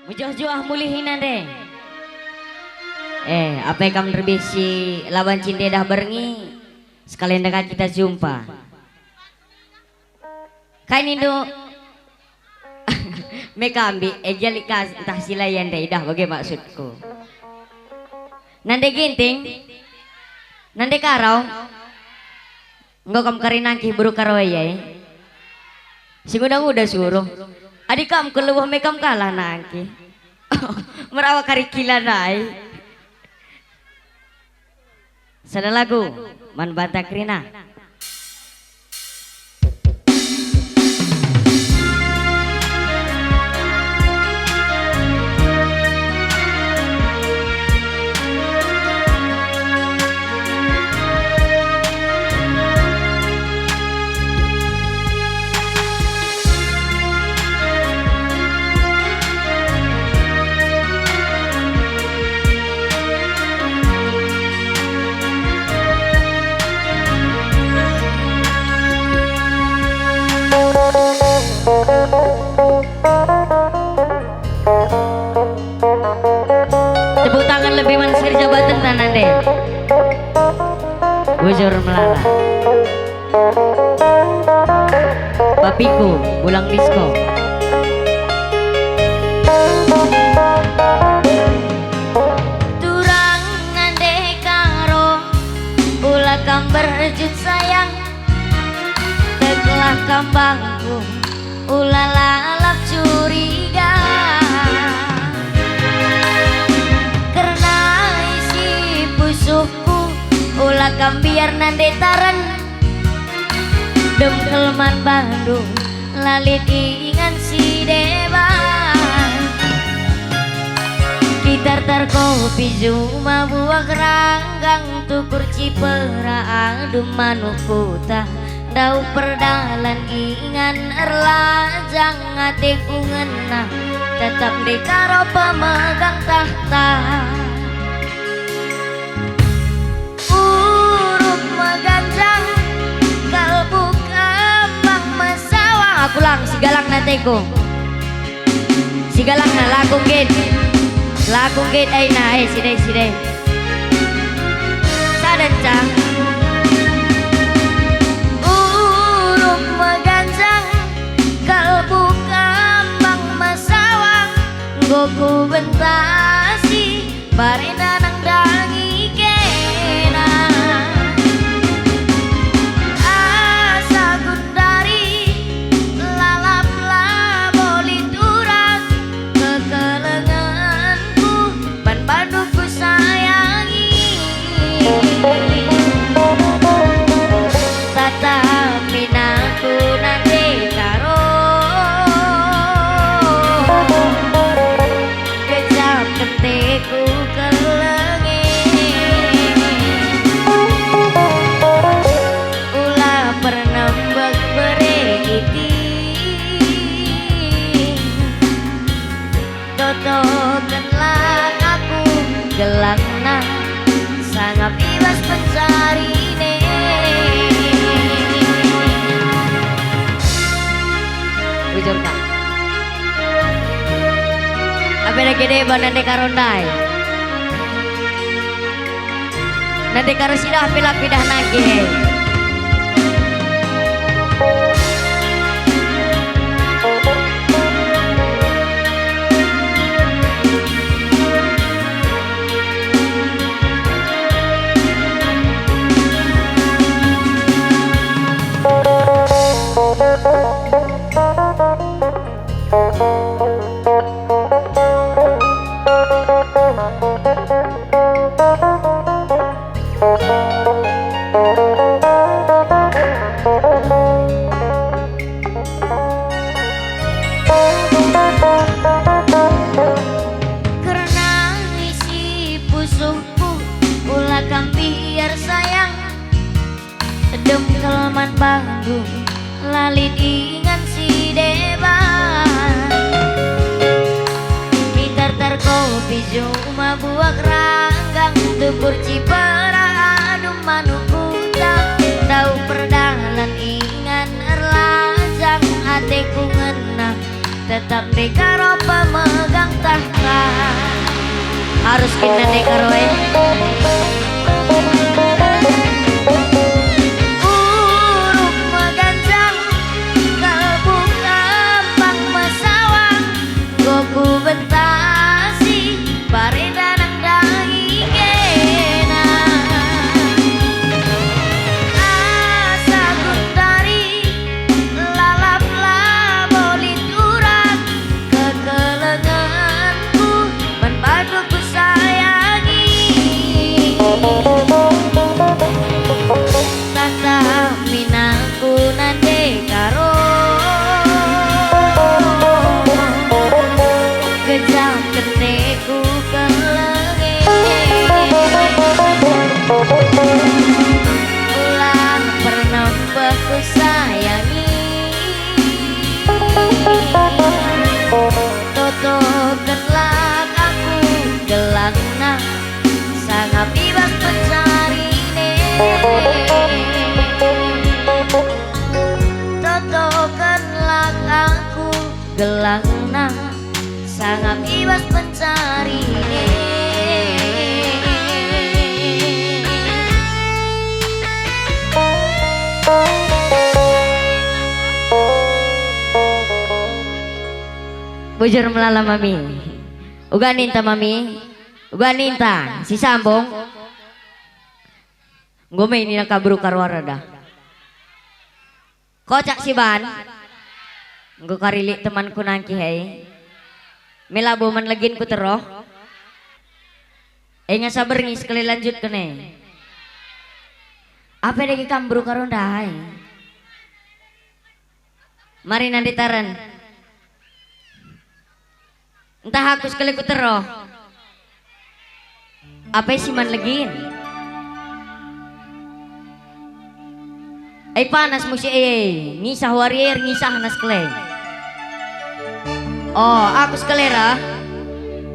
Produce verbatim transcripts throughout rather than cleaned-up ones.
Mejuah-juah mulihi nande. Eh, apai kam nderbih si la banci ndedah berngi, sekalian denga kita jumpa. Kai nindu? Me kambi, eh, jali ka ntah si la ia ndai, idah bage maksudku. Nande Ginting? Nande Karo? Enggo kam kari nangkih beru Karo ia, eh? Si nguda-nguda suruh. Adi kam keluh me kam kalah nangkih. Merawa kari kila ndai. Sada lagu man banta kerina. Tepuk tangan lebih man Sirja Baten tanah deh. Bujur melala. Papiku, Bulang Disko. Turang nande Karo, ula kam berjut sayang, teklah kam bangku, ula lalap curiga. Kerna isi pusuhku, ula kam biar nande taren. Dem kelman bandu, la lit ingan si deban. Kitar-tar kopi juma buah ranggang, tukur cipera adum manuk kuta, ndauh perdalan ingan erlajang, ateku ngena, tetap ndai Karo pemegang tahta. Urup meganjang, kalbu kembang mesawang. Aku lang, sigalang na ateku. Sigalangna laku nggit. Laku nggit aina, eh, sidai, sidai. Sada cang. Urup meganjang, kalbu kembang mesawang. Enggo kubentasi, barenda nandangi kena. Asa gundari, lalap labo lit uras, kekelengenku, ban bandu kusayangi. Tatapi aku nande Karo, kejap kenteku kelengi. Ula pernembek bere iting. Totokenlah aku gelangna, sangap i bas penjarine. Bujur ka. Ape dage deba nande Karo ndai? Nande Karo sidah pe la pidah nangkih e. Kerna isi pusuhku, ula kam biar sayang. Dem kelman bandu, la lit ingan si deban. Kitar-tar kopi juma buah ranggang, tukur cipera adum manuk kuta, ndauh perdalan ingan erlajang, ateku ngena, tetap ndai Karo pemegang tah. Arus kin nande karo e. Uruk meganjang, kalbuk ampang mesawang, goku bentasi, barenda nang daging kena. Asa gundari, lalap labo lit urat, kekelengenku man batu kusayangi. Tata minangku nande karo, gejap kendeku kelenge. Ulang pernah kusayangi. Totokenlah aku gelangna, sangap i bas pencarine. Totokenlah aku gelangna, sangap i bas pencarine. Bujur melala mami. Uga ninta mami. Uga ninta. Si sambung. Enggo me nina ka beru karuara dah. Kocak si ban. Enggo kari lit temanku nangkih e. Me labo man legin ku teroh. E nga saber ngis kali lanjutken e. Apa dage kam beru karo ndai? Mari nande taren. Ntah aku sekali ku teroh. Apai si man legin? Ai panas musi e, ngisah wari e, ngisah nas keleng. Oh, aku sekalera.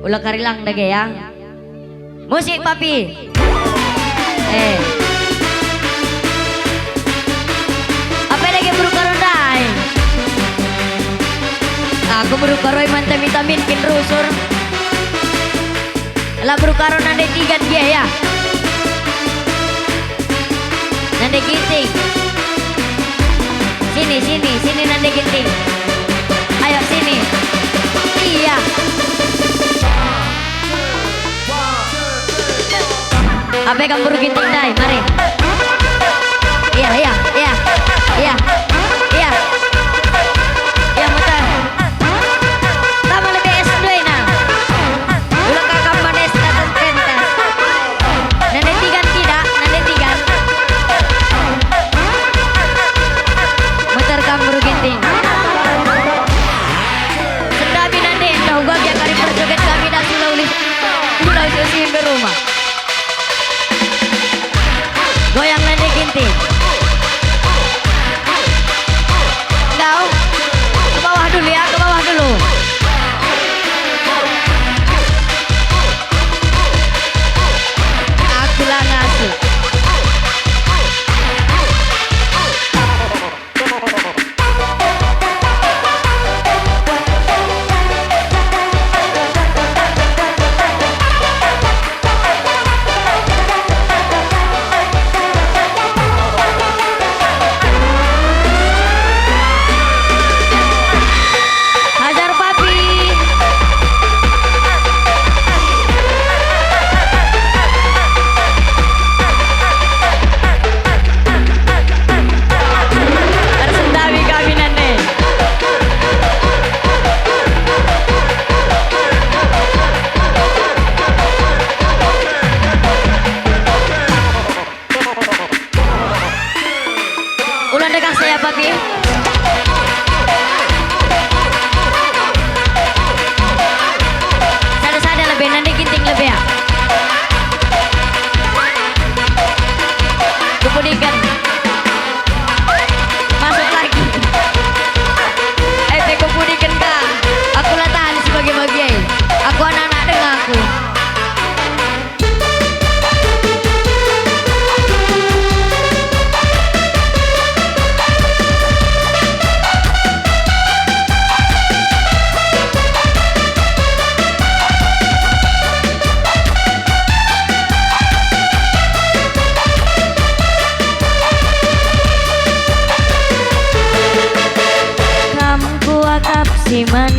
Ula kari lang dage ya. Musik, Papi. Eh. Apa dage beru karo ndai? Aku beru karo man tamin-tamin kin rusur. La beru karo nande tigan gia ya. Nande Ginting. Sini, sini, sini nande Ginting. Ayo sini. Iya. Ape kam beru Ginting ndai, mari. Iya, iya, iya. Iya. Iya. Iya, muter. Tama lebe es ndai na. Ula kakam manis datang pentas. Nande tigan tidak, nande tigan. Muter kam beru Ginting. Sendabi nande, dah uga biar kari perjoget kami dah sulau lis. Sulau lis si berumah. Goyang nande Ginting. Kau ke bawah dulu ya, ke bawah dulu. Aku la ngasup.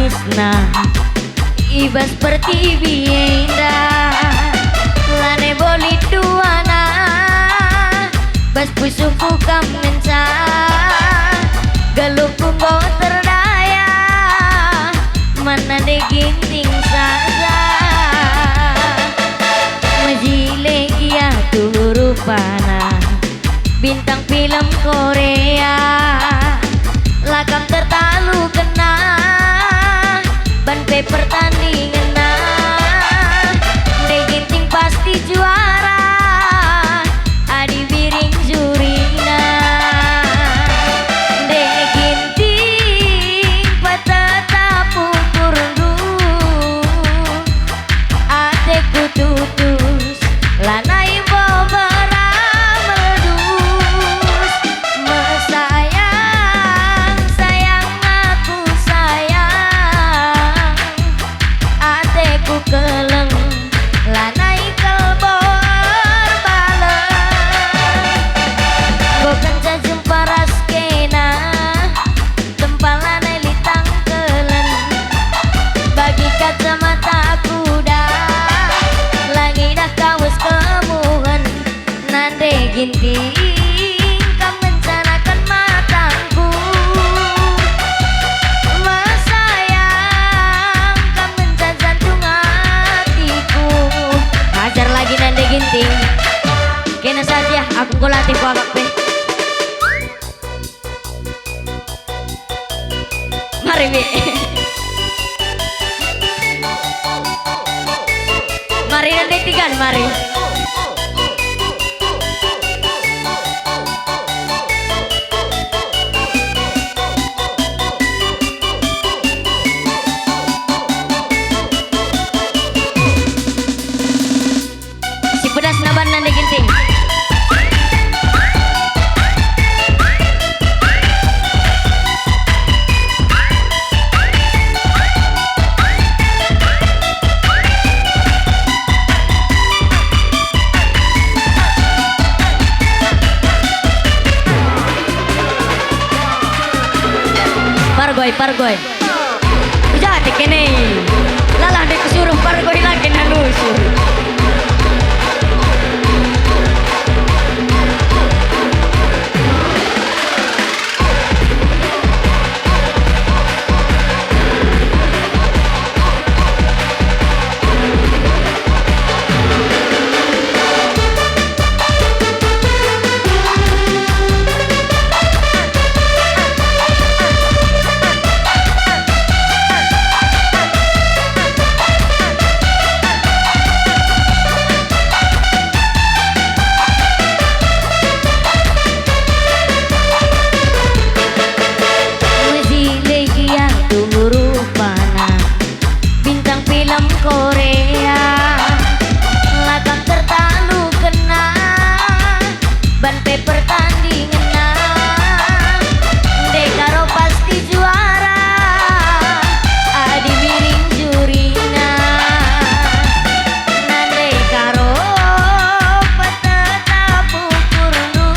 Isna i bas pertiwi enda, lanai boli duana, bas pusuhku kam ngenca, geluhku enggo terdaya, man nande Ginting saja. Mejile gia tuhu rupana, bintang film Korea, la kam tertalu kena, ban pe pertandingenna. Nde Ginting pasti juara, adi biring jurina. Nde Ginting petetap ukurndu, ateku tutus, lanai mbobera meldus. Mesayang, sayang aku sayang, ateku keleng, lanai kal erbaleng. Enggo kenca jumpa ras kena, tempa lanai lit tangkelen. Bagi kacamata kuda, la ngidah kawes kemuhen. Nande Ginting, kam ngencanaken matangku. Mesayang, kam ngenca jantung atiku. Ajar lagi Nande Ginting. Kena saja, aku enggo latih kuakap pe. Mari, Mi. Mari, Nande Tigan, mari. Si pedas na banna Nande Ginting. Pargoi, pargoi. Jadi kene, lalah dek suruh pargoi lagi nanusu. Mejile gia tuhu rupana, bintang film Korea, la kam tertalu kena, ban pe pertandingenna, nde karo pasti juara, adi biring jurina. Nande karo petetap ukurndu,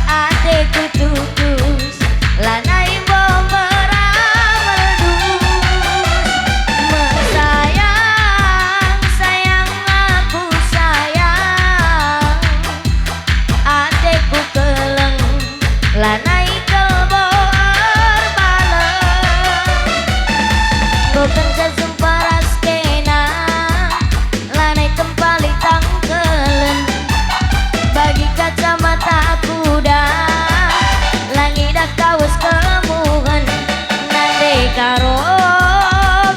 ateku tutus, lanai mbobera meldus. Mesayang, sayang aku sayang, ateku keleng, lanai kal erbaleng. Enggo kenca jumpa ras kena, lanai tempa lit tangkelen. Bagi kacamata kuda, la ngidah kawes kemuhen. Nande karo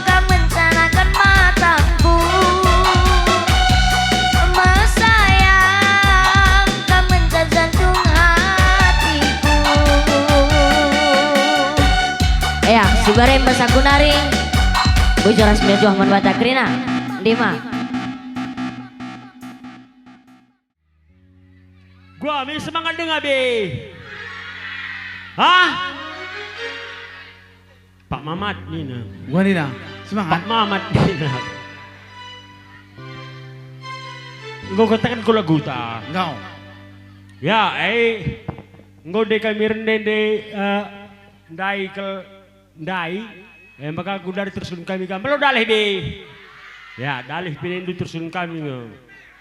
kam ngencanaken matangku. Mesayang kam ngenca jantung hatiku. Ea, si barem bas aku nari. Bujur ras mejuah man banta kerina. Ndima. Gua me semangat denga be. Hah? Pak Mamat nina. Gua nina, semangat. Pak Mamat nina. Enggo kataken ku laguta. Enggo. Ya, eh, enggo nde kami rende nde, eh, ndai kel Ndai, eh, maka aku dari tersun kami kam. Melo dalih be. Ya, dalih pinendu tersun kami nge.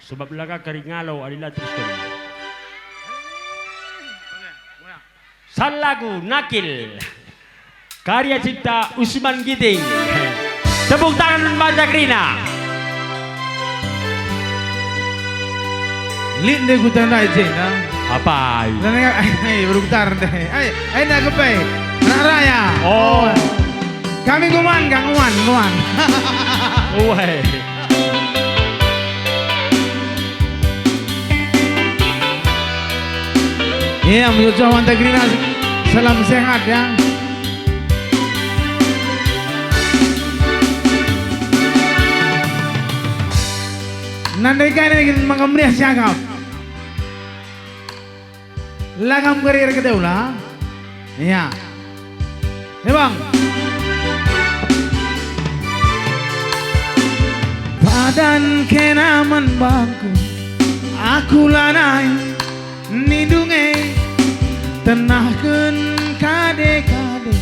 Sebab laka kari ngalo adila terus kami. Sallagu Nakil. Karya cipta Usman Giting. Tepuk tangan banta kerina. Lit ndai ku tandai jenda. Apai? Lan ai, ai, beruktar ndai. Ai, ai, nak kepai. Anak raya. Oh. Kami nguman, kang nguman, nguman. Uai. Iya, mencucuk mantap kerina. Salam sehat ya. Nandai kai nai maka meriah siakap. Lagam kari erketeu la. Iya. Eh, Bang. Padan kena man bangku, aku lanai nindunge, tenahken kade-kade,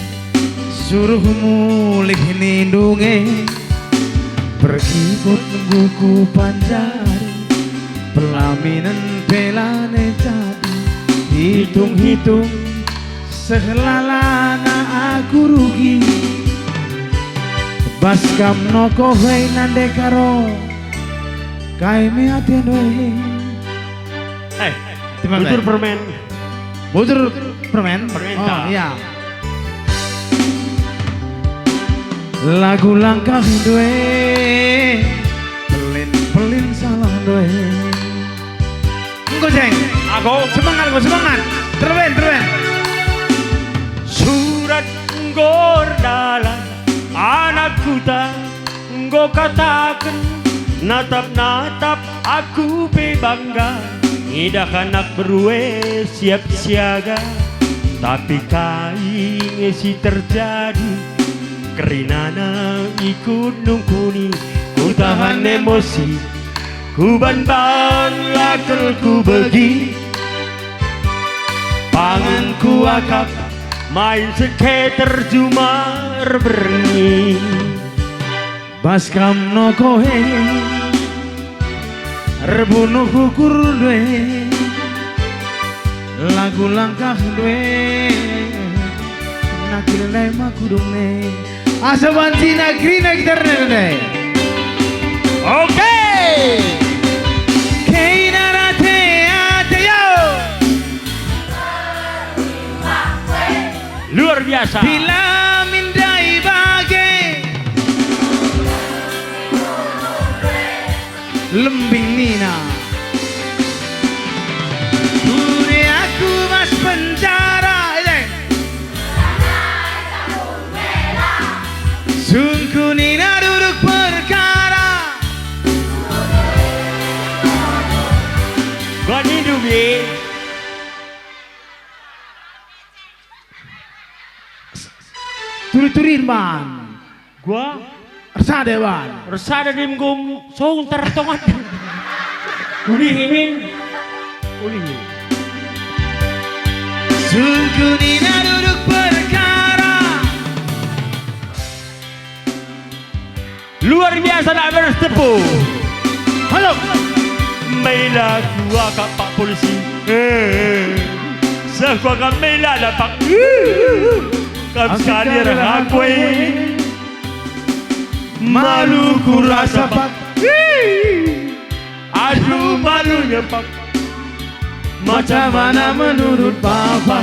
suruh mulih nindunge, perkibut buku panjari, pelaminen pelane jadi, hitung-hitung sehelalana aku rugi. Bas kam nokohei nande karo, kai me atendu e? Eh, bujur permen. Bujur permen? Permen. Oh, iya. Lagu langkah due, pelin-pelin salah due. Enggo, Jeng. Aku. Semangat, enggo semangat. Terben, terben. Surat enggo erdalan, anak kuta enggo kataken, natap-natap aku pe bangga, ngidah anak berue siap siaga. Tapi kai nge si terjadi? Kerinana ikut nungkuni, kutahan emosi, kuban-ban la kal kubegi. Pangan kuakap, main seketer jumar berngi. Bas kam nokohe, erbunuh ukur due, lagu langkah due, nakil ndai makudung ne. Asa banci nakirina gitarna ndai. Oke. Kena rate ate yo. Luar biasa. Bila mindai bage. Lembing nina. Bure aku mas penjara, eh. Sungkun nina duduk perkara. Gua nindu, Bi. Turi-turin, Ban. Gua? Ersada, Ban. Ersada di menggum song tertongan. Ulihi min. Ulihi. Sungkun nina duduk perkara. Luar biasa nak beres tepu. Halo. Mela kuakap pak polisi. Eh. Seh kuakap mela dapak. Kam sekali erhakui. Malu kurasa pak. Aduh, malunya pak. Macam mana menurut Bapa?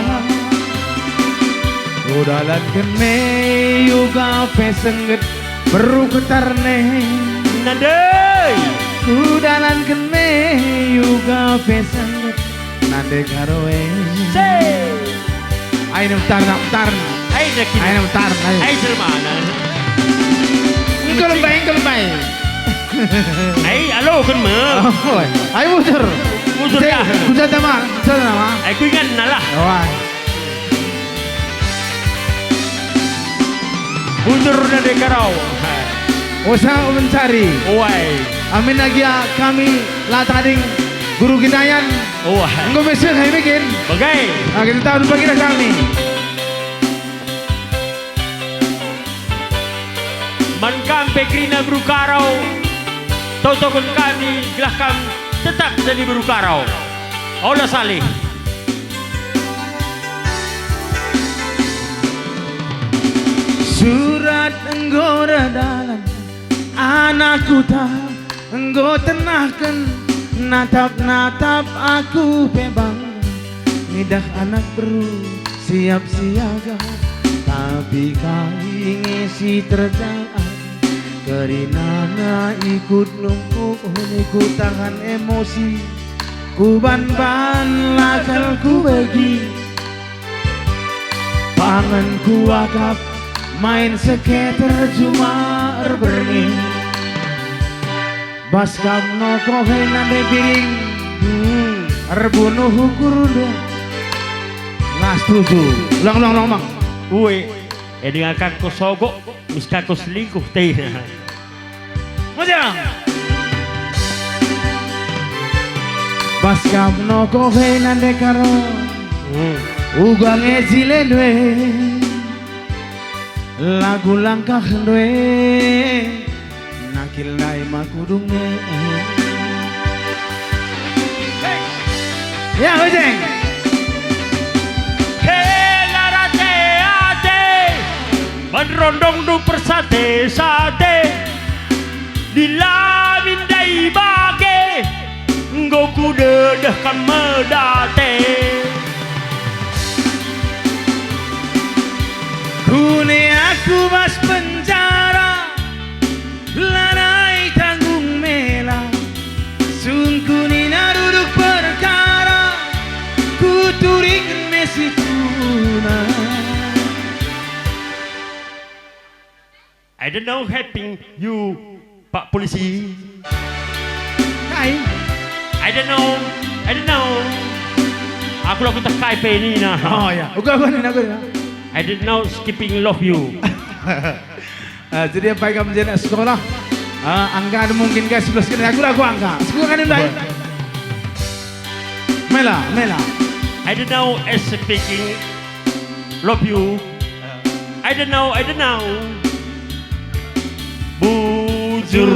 Kudalanken me uga pe sengget beru ketarne. Nande. Kudalanken me uga pe sengget nande karoe. Se. Ayo, bentar, nak, bentar. Ayo, nak, ini. Ayo, bentar, ayo. Ayo, jelma, nah. Engkel bae, engkel bae. Ayo, alo, kan, me. Oh, ayo, bujur. Bujur, ya. Bujur, teman. Bujur, nama. Ayo, ku ingat, nah, lah. Wah. Bujur nande karau. Usaha mencari. Wai. Amin lagi ya, kami la tading guru Ginayan. Wah. Enggo mesir hai bikin. Bagai. Nah, kita tahu bagi dah kami. Man kam pe kerina beru Karau, totoken kami gelah kam tetap jadi beru Karau. Ola Saleh. Surat enggo erdalan, anak kuta enggo tenahken, natap-natap aku pe bangga, ngidah anak beru siap siaga, tapi kai nge si terjadi? Kerinana ikut nungkun, ikut tahan emosi, kuban-ban lakal kubegi. Pangan kuakap, main seketer juma erberngi. Bas kam nokohe nande piring, hmm, erbunuh ukur ndu. Las tuju. Ulang, ulang, ulang, ulang. Ue, e denga ka enggo sogok, mis ka enggo selingkuh, teh. Mojang. Bas kam nokohe nande karo. Hmm. Uga nge jile ndue. Lagu langkah ndue. Nakil ndai makudung nge. Ya, Ujeng. Kela rate-ate, man rondongndu persate-sate, di lamin ndai bage, enggo kudedeh kam medate. Kune aku bas penjara, lanai tanggung mela, sungkunina duduk perkara, kuturing me situna. I don't know helping you, Pak Polisi. Kai? I don't know, I don't know. Aku la kuteh kai pe nina. Oh ya, uga, uga nina, uga nina. I don't know skipping love you. Eh, jadi apa ikam jenak sekolah? Eh, angka ada mungkin, guys, sebelas kena aku lagu angka. Sekolah kan ndai? Mela, mela. I don't know speaking love you. I don't know, I don't know. Bujur.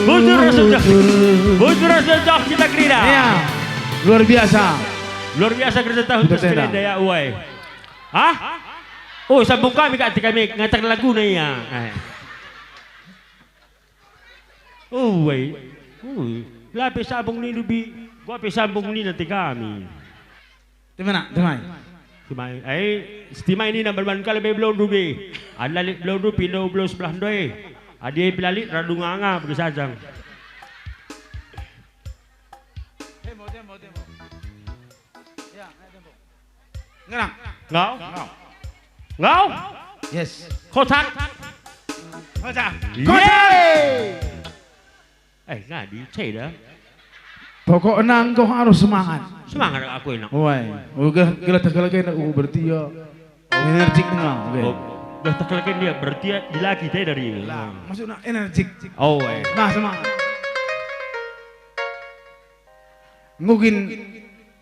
Bujur rasa udah. Bujur. Bujur rasa udah kita kerina. Iya. Luar biasa. Luar biasa kerja tahu. Betul, terus tidak? Kerina ya, uai. Hah? Oh, sambung kami, Kak, kami ngatakan lagu nih ya. Eh. Uwe. Uwe. La pe sambung nindu bi, gua pe sambung nina te kami. Temena, temai. Temai. Ai, setimai nina berban kala be belondu be. Ada lit belondu pindo belas sebelah ndoe. Adi ai pelalit radu nganga bagi sajang. Tembo, tembo, tembo. Ya, ayo, tembo. Ngerang. Ngau? Ngau. Ngau? Yes. Kotak. Kotak. Yeay. Kotak. Eh, ngadi, ceda. Pokokna enggo harus semangat. Semangat aku enak. Woi, uga gelah tekeleken aku berarti ya energik denga, oke. Oh, gelah tekeleken dia berarti ya dilaki teh dari. Lah, maksudna energik. Oh, eh. Nah, semangat. Enggo kin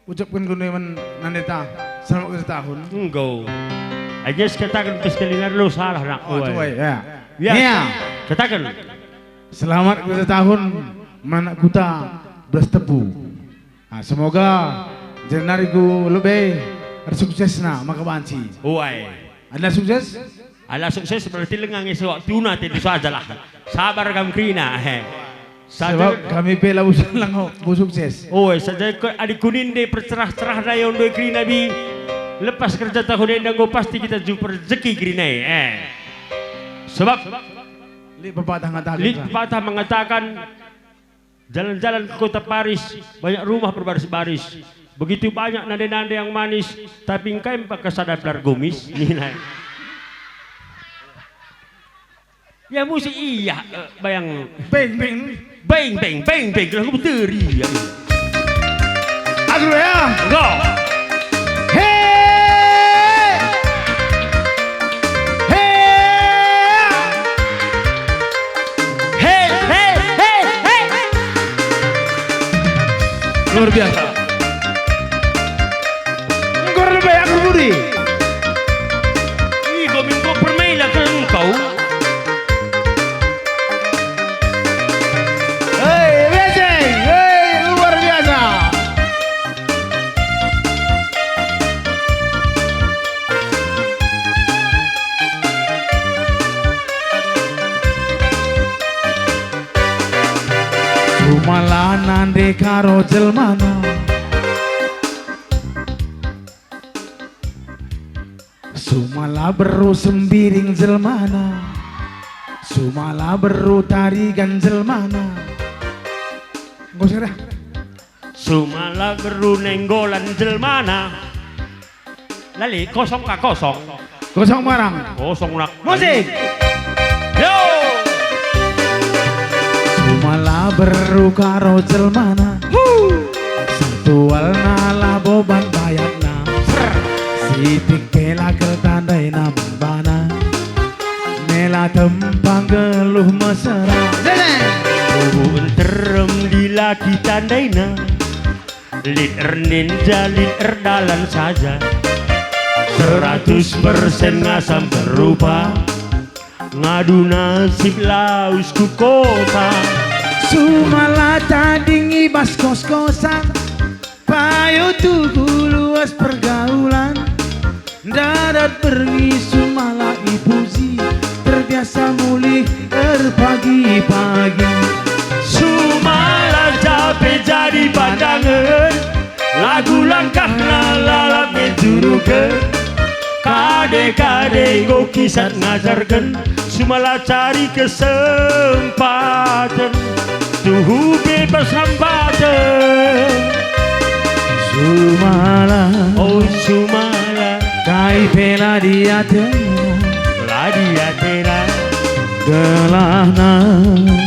ucapken kune man nandeta, selamat ulang tahun. Enggo. Aja sekataken pes kalina lo salah nak. Oh, tuai, ya. Ya. Ya. Kataken. Selamat ulang tahun man anak kuta Belas Tepu. Ah, semoga jenari ku lebe ersuksesna maka banci. Uai. Adalah sukses? Ala sukses berarti lengang esa waktuna te dusa aja lah. Sabar kam kerina, he. Saja. Sebab kami pe labo salah ngo, bo sukses. Oh, saja ko adi kuninde percerah-cerah dayo ndoi kerina bi. Lepas kerja tahun enda enggo pasti kita jumpa rezeki kerina, eh. Sebab lit pepatah mengatakan, lit pepatah mengatakan, jalan-jalan ke kota Paris, banyak rumah berbaris-baris. Begitu banyak nande-nande yang manis, tapi engkai maka sada pelar gumis? Nina. Ya, musik iya, eh, bayang. Beng, beng. Beng, beng, beng, beng, lagu beteri, ya. Aku dulu ya. Go. He. He. He, he, he, he. Luar biasa. Enggo lebe aku budi. Ih, kau minggu permainan ke Mala nande karo jelmana. Sumala beru sembiring jelmana. Sumala beru tarigan jelmana. Enggo seh dah. Sumala beru nenggolan jelmana. Lali, kosong ka kosong? Kosong barang. Kosong nak. Musik. Yo. Sumala beru karo jelmana. Hu. Satualna labo ban bayakna. Ser. Sitik pe la kal tandaina man bana. Mela tempa nggeluh mesera. Sene. Tuhu nterem dilaki tandaina. Lit erninja, lit erdalan saja. Seratus persen ngasam berupa. Ngadu nasib lawes ku kota. Sumala tading i bas kos-kosan. Payo tuhu luas pergaulan. Ndarat berngi sumala ipuji, terbiasa mulih erpagi-pagi. Sumala jape jadi pandangen, lagu langkahna lalap ngejuruken. Kade-kade enggo kisat ngajarken, sumala cari kesempaten. Tuhu pe persampatan. Sumala. Oh, sumala. Kai pe la diatena. La diatena. Gelahna.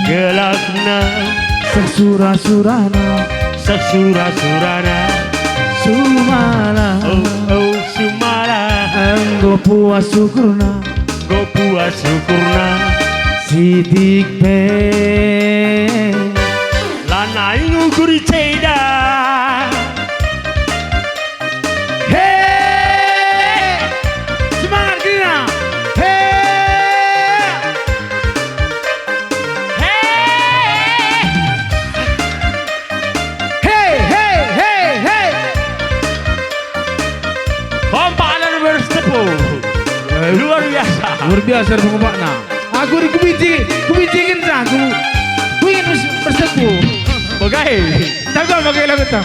Gelahna. Seh sura-surana. Seh sura-surana. Sumala. Oh, oh, sumala. Enggo puas ukurna. Enggo puas ukurna. Sitik pe. Lanai ngukuri ceda. He! Semangat kerina. He! He! He, he, he, he. Kompak anak bersetepu. Luar biasa. Luar biasa kompak na. Aku di kubiji, kubiji ngenca aku. Kuingin bers-, bersetepu. Bagai. Tagal bagai lagu ta.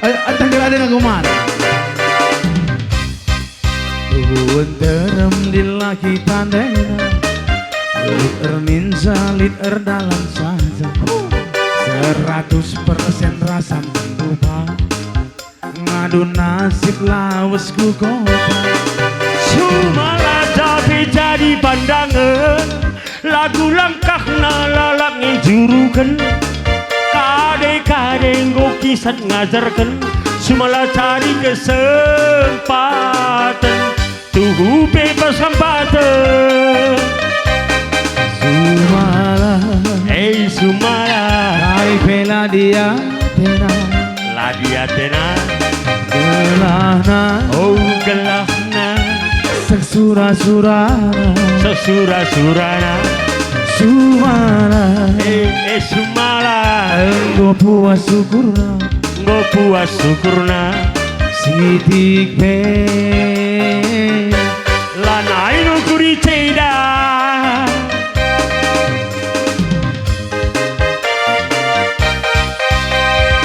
Ayo, antah gelade ngaku man. Tuhu nterem dilaki tandaina, lit erninja, lit erdalan saja. Seratus persen rasa mendua. Ngadu nasib lawes ku kota. Sumala jape jadi pandangen, lagu langkahna lalap ngejuruken. Kade-kade enggo kisat ngajarken, sumala cari kesempaten. Tuhu pe persampatan. Sumala. Hei, sumala. Kai pe la diatena. La diatena. Gelahna. Oh, gelahna. Seh sura-surana. Seh sura-surana. Sumala. Eh, eh, sumala. Enggo puas ukurna. Enggo puas ukurna. Sitik pe. Lanai ngukuri ceda.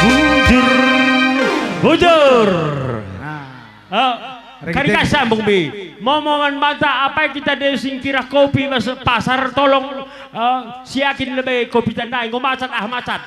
Bujur. Bujur. Ah, kari kasambung bi. Momongan banta apai kita de sing kirah kopi mas pasar tolong, eh, siakin lebe kopi tandai enggo macat ah macat.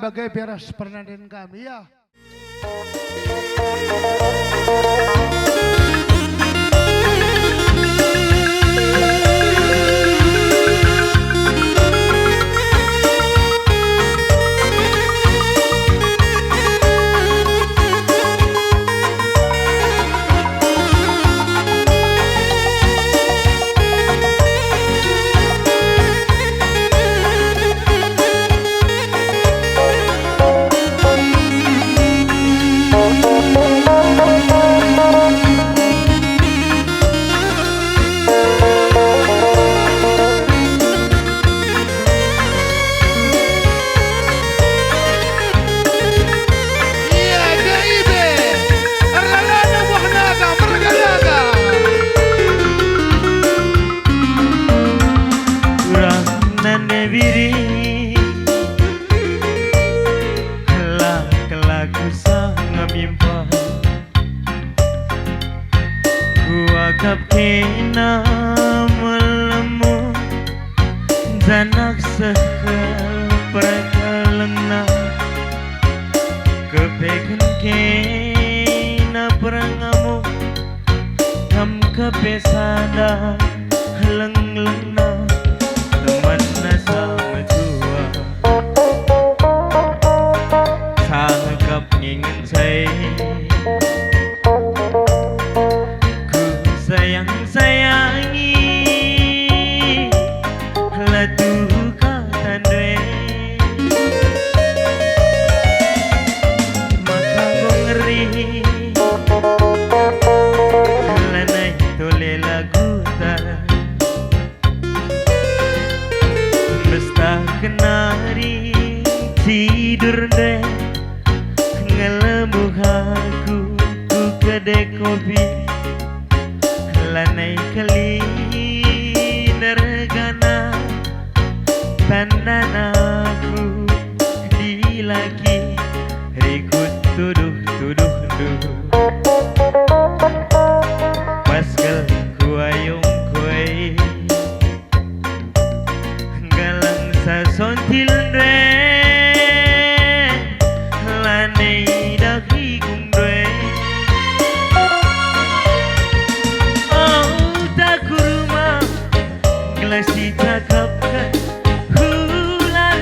bage pe ras pernaden kami, ya. Ia, G I B, erlalana buah naga, merga naga. Urang nande biri, kelak-kelak ku sanga mimpa. Kuakap kena melemu, janah seh kal perkelengna. Kepeken kena perangamu, kam kepe sada lenglengna, temanna sama tua. Sangkap ngingen sai ku sayang-sayangi, la tuhu kata ndai. Maka enggo ngeri, lanai tole laguta. Mbesta kenari cidur ndai, ngelemu aku ku kedai kopi. Lanai kali nergana, tandana aku dilaki, rikut tuduh-tuduhndu. Pas kal kuayung kuai, galang sasontil ndai, lanai dahi gung ndai. Oh, tak ku rumah, gelah sicakapken, hula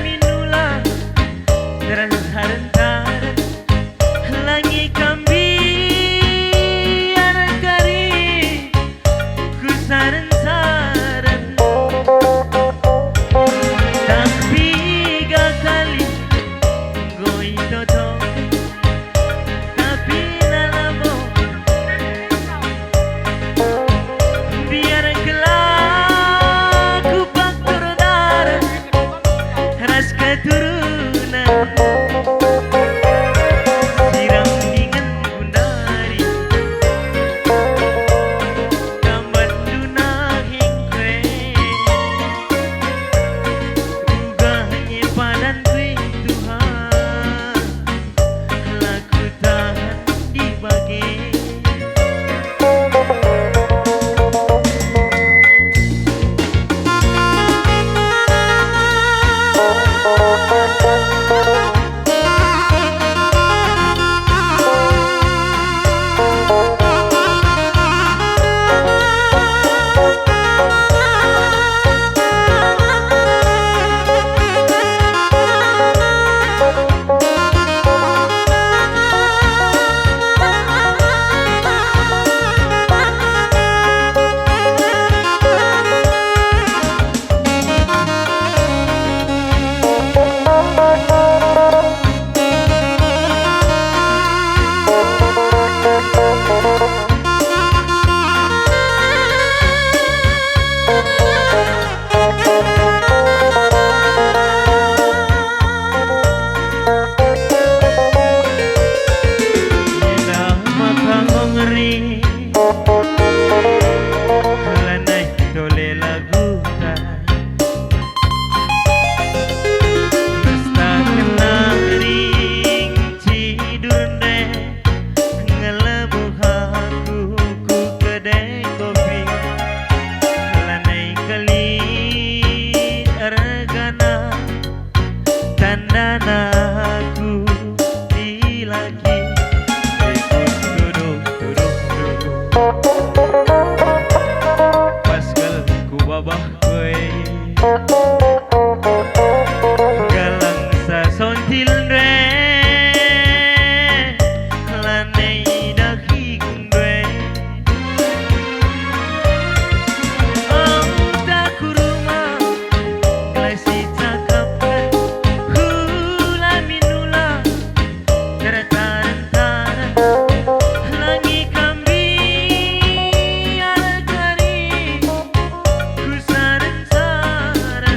Galang sasontil ndue, lanai dahiku ndue. Au ta ku rumah, gelah sicakapken, hula min ula. Tertaren-taren langi kambi, alkari ku saren-saren.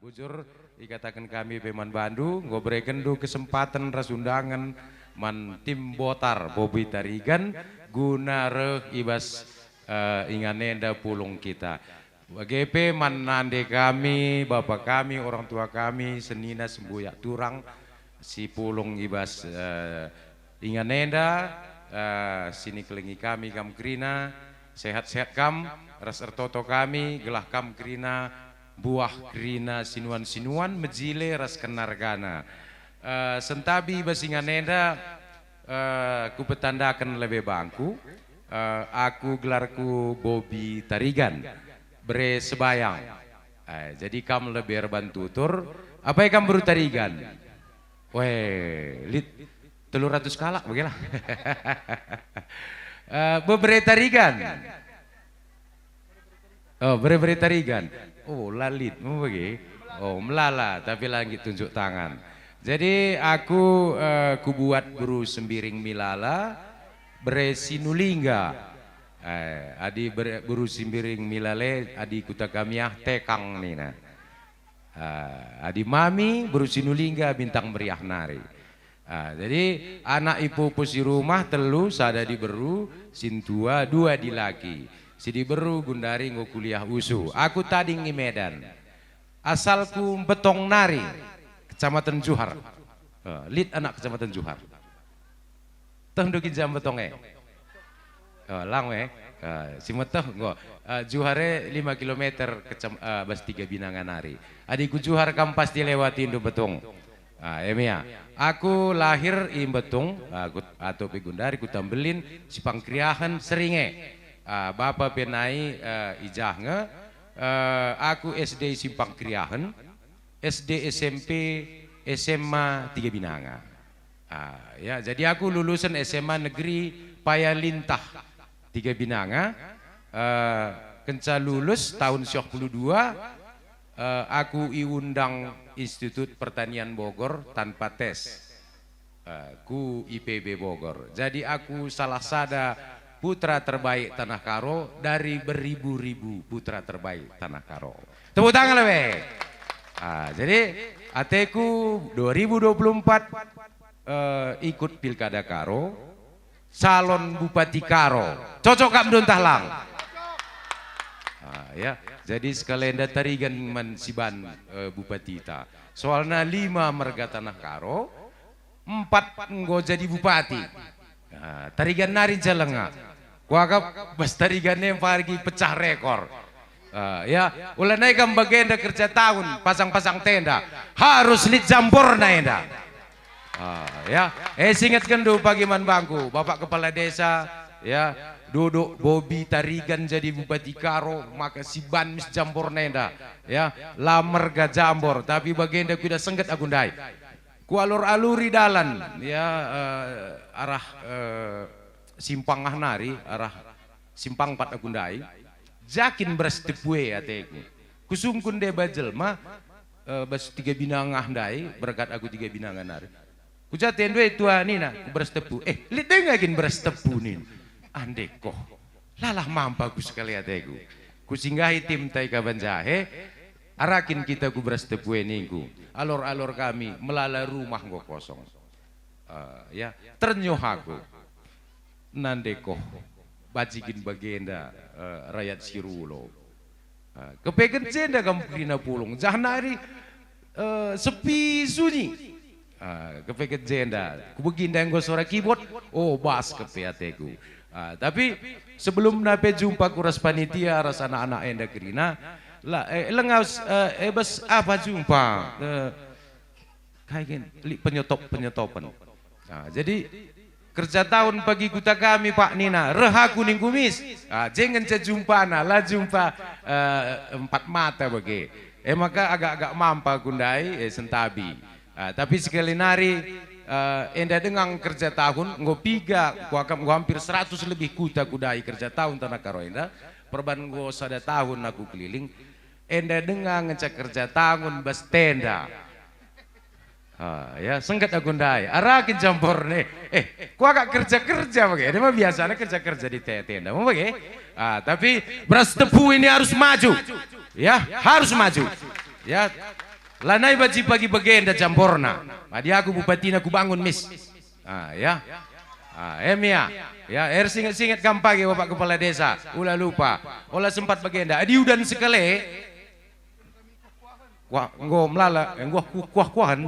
Bujur, ikataken kami pe man bandu, enggo berekenndu kesempaten ras undangen man tim Botar Bobi Tarigan guna reh i bas, eh, ingan enda pulung kita. Bage pe man nande kami, bapa kami, orang tua kami, senina sembuyak turang, si pulung i bas, eh, ingan enda, eh, si nikelengi kami kam kerina, sehat-sehat kam, ras ertoto kami, gelah kam kerina, buah kerina sinuan-sinuan, mejile ras kenargana. Eh, sentabi i bas ingan enda, eh, kupetandaken lebe bangku, eh, aku gelarku Bobi Tarigan, bere Sebayang. Eh, jadi kam lebe erban tutur, apai kam beru Tarigan? Weh, lit telu ratus kalak bage lah. Eh, bebere Tarigan. Oh, bere-bere Tarigan. Oh, la lit, mau bage? Oh, melala, tapi la nggit tunjuk tangan. Jadi aku, eh, kubuat beru Sembiring Milala, bere Sinulingga. Eh, adi bere-, beru Sembiring Milala, adi kuta kami ah tekang nina. Ah, adi mami, beru Sinulingga, Bintang Meriah nari. Ah, jadi anak ipupu si rumah telu, sada diberu, sintua, dua dilaki. Si diberu gundari enggo kuliah usu. Aku tading i Medan. Asalku Mbetong nari, Kecamatan Juhar. Ah, lit anak Kecamatan Juhar. Teh ndu kin jam Mbetong e? Oh, lang e. Ah, si meteh enggo. Ah, Juhar e lima kilometer kecam-, ah, bas Tiga Binanga nari. Adi ku Juhar kam pasti lewatindu Mbetong. Ah, eme ya. Aku lahir i Mbetong, ah, ku, atau pe gundari Kuta Mbelin, Simpang Kriahen, Seringe. Ah, bapa pe nai, eh, i jah nge. Eh, aku S D Simpang Kriahen, S D, S M P, S M A Tiga Binanga. Ah, ya, jadi aku lulusen S M A Negeri Paya Lintah, Tiga Binanga. Eh, kenca lulus tahun sioh puluh dua, eh, aku iundang Institut Pertanian Bogor tanpa tes. Eh, ku I P B Bogor. Jadi aku salah sada putra terbaik Tanah Karo dari beribu-ribu putra terbaik Tanah Karo. Tepuk tangan lebe. Ah, jadi ateku dua ribu dua puluh empat, eh, ikut Pilkada Karo, calon Bupati Karo. Cocok kap ndu ntah lang? Ah, ya. Jadi sekali enda Tarigan man siban, eh, Bupatita. Soalna lima merga Tanah Karo, empat enggo jadi bupati. Ah, Tarigan nari nca lenga. Kuakap bas Tarigan e mpargi pecah rekor. Ah, ya, ulana e kam bagenda kerja tahun, pasang-pasang tenda. Harus lit jamborna enda. Ah, ya, eh, singetkenndu pagi man bangku, Bapak Kepala Desa, ya, duduk Bobi Tarigan jadi Bupati Karo, maka siban mis jamborna enda, ya, la merga jambor, tapi bagenda kuidah sengget aku ndai. Kualur-aluri dalan, ya, eh, arah, eh, Simpang ah nari, arah Simpang Empat aku ndai, jakin beras tepu e ateku. Kusungkun deba jelma, eh, bas Tiga Binanga ndai, berkat aku Tiga Binanga nari. Kuja tendu e tua nina, ku beras tepu. Eh, lit denga kin beras tepu nin. Ande koh. Lalah mampa ku sekali ateku. Kusinggahi tim tai kaban jahe, arakin kita ku beras tepu e ningku. Alor-alor kami, melala rumah enggo kosong. Eh, ya, ternyuh aku. Nande koh, bajikin bagenda, eh, rayat si rulo. Ah, kepeken jenda kam kerina pulung, jah nari, eh, sepi sunyi. Ah, kepeken jenda, kubegi ndai enggo suara keyboard, oh, bas kepe ateku. Ah, tapi sebelumna pe jumpa ku ras panitia, ras anak-anak enda kerina, la, eh, lenga, eh, eh, bas apa jumpa? Eh, kai kin, lit penyetop-penyetopen. Nah, jadi kerja tahun pagi kuta kami, Pak, nina, reh aku ningku mis. Ah, je ngenca jumpana, la jumpa, eh, empat mata bage. E maka agak-agak mampa ku ndai, eh, sentabi. Ah, tapi sekali nari, eh, enda denga kerja tahun, enggo piga, kuakap enggo hampir seratus lebih kuta kudai kerja tahun Tanah Karo enda, perban enggo sada tahun aku keliling, enda denga ngenca kerja tahun bas tenda. Ah, ya, sengget aku ndai. Arakin jamborna. Eh, kuakap kerja-kerja bage. Enda mah biasana kerja-kerja di te-, tenda. Mau bage? Ah, tapi beras tepu ini harus maju. Ya, harus maju. Ya, Lanai banci pagi bagenda jamborna. Adi aku bupatina kubangun mis. Ah, ya. Ah, em ya. Ya, ersinget-singet kam pagi Bapak Kepala Desa. Ula lupa. Ola sempat bagenda. Adi udan sekali. Wah, enggo melala, enggo ku-, kuah-kuahen.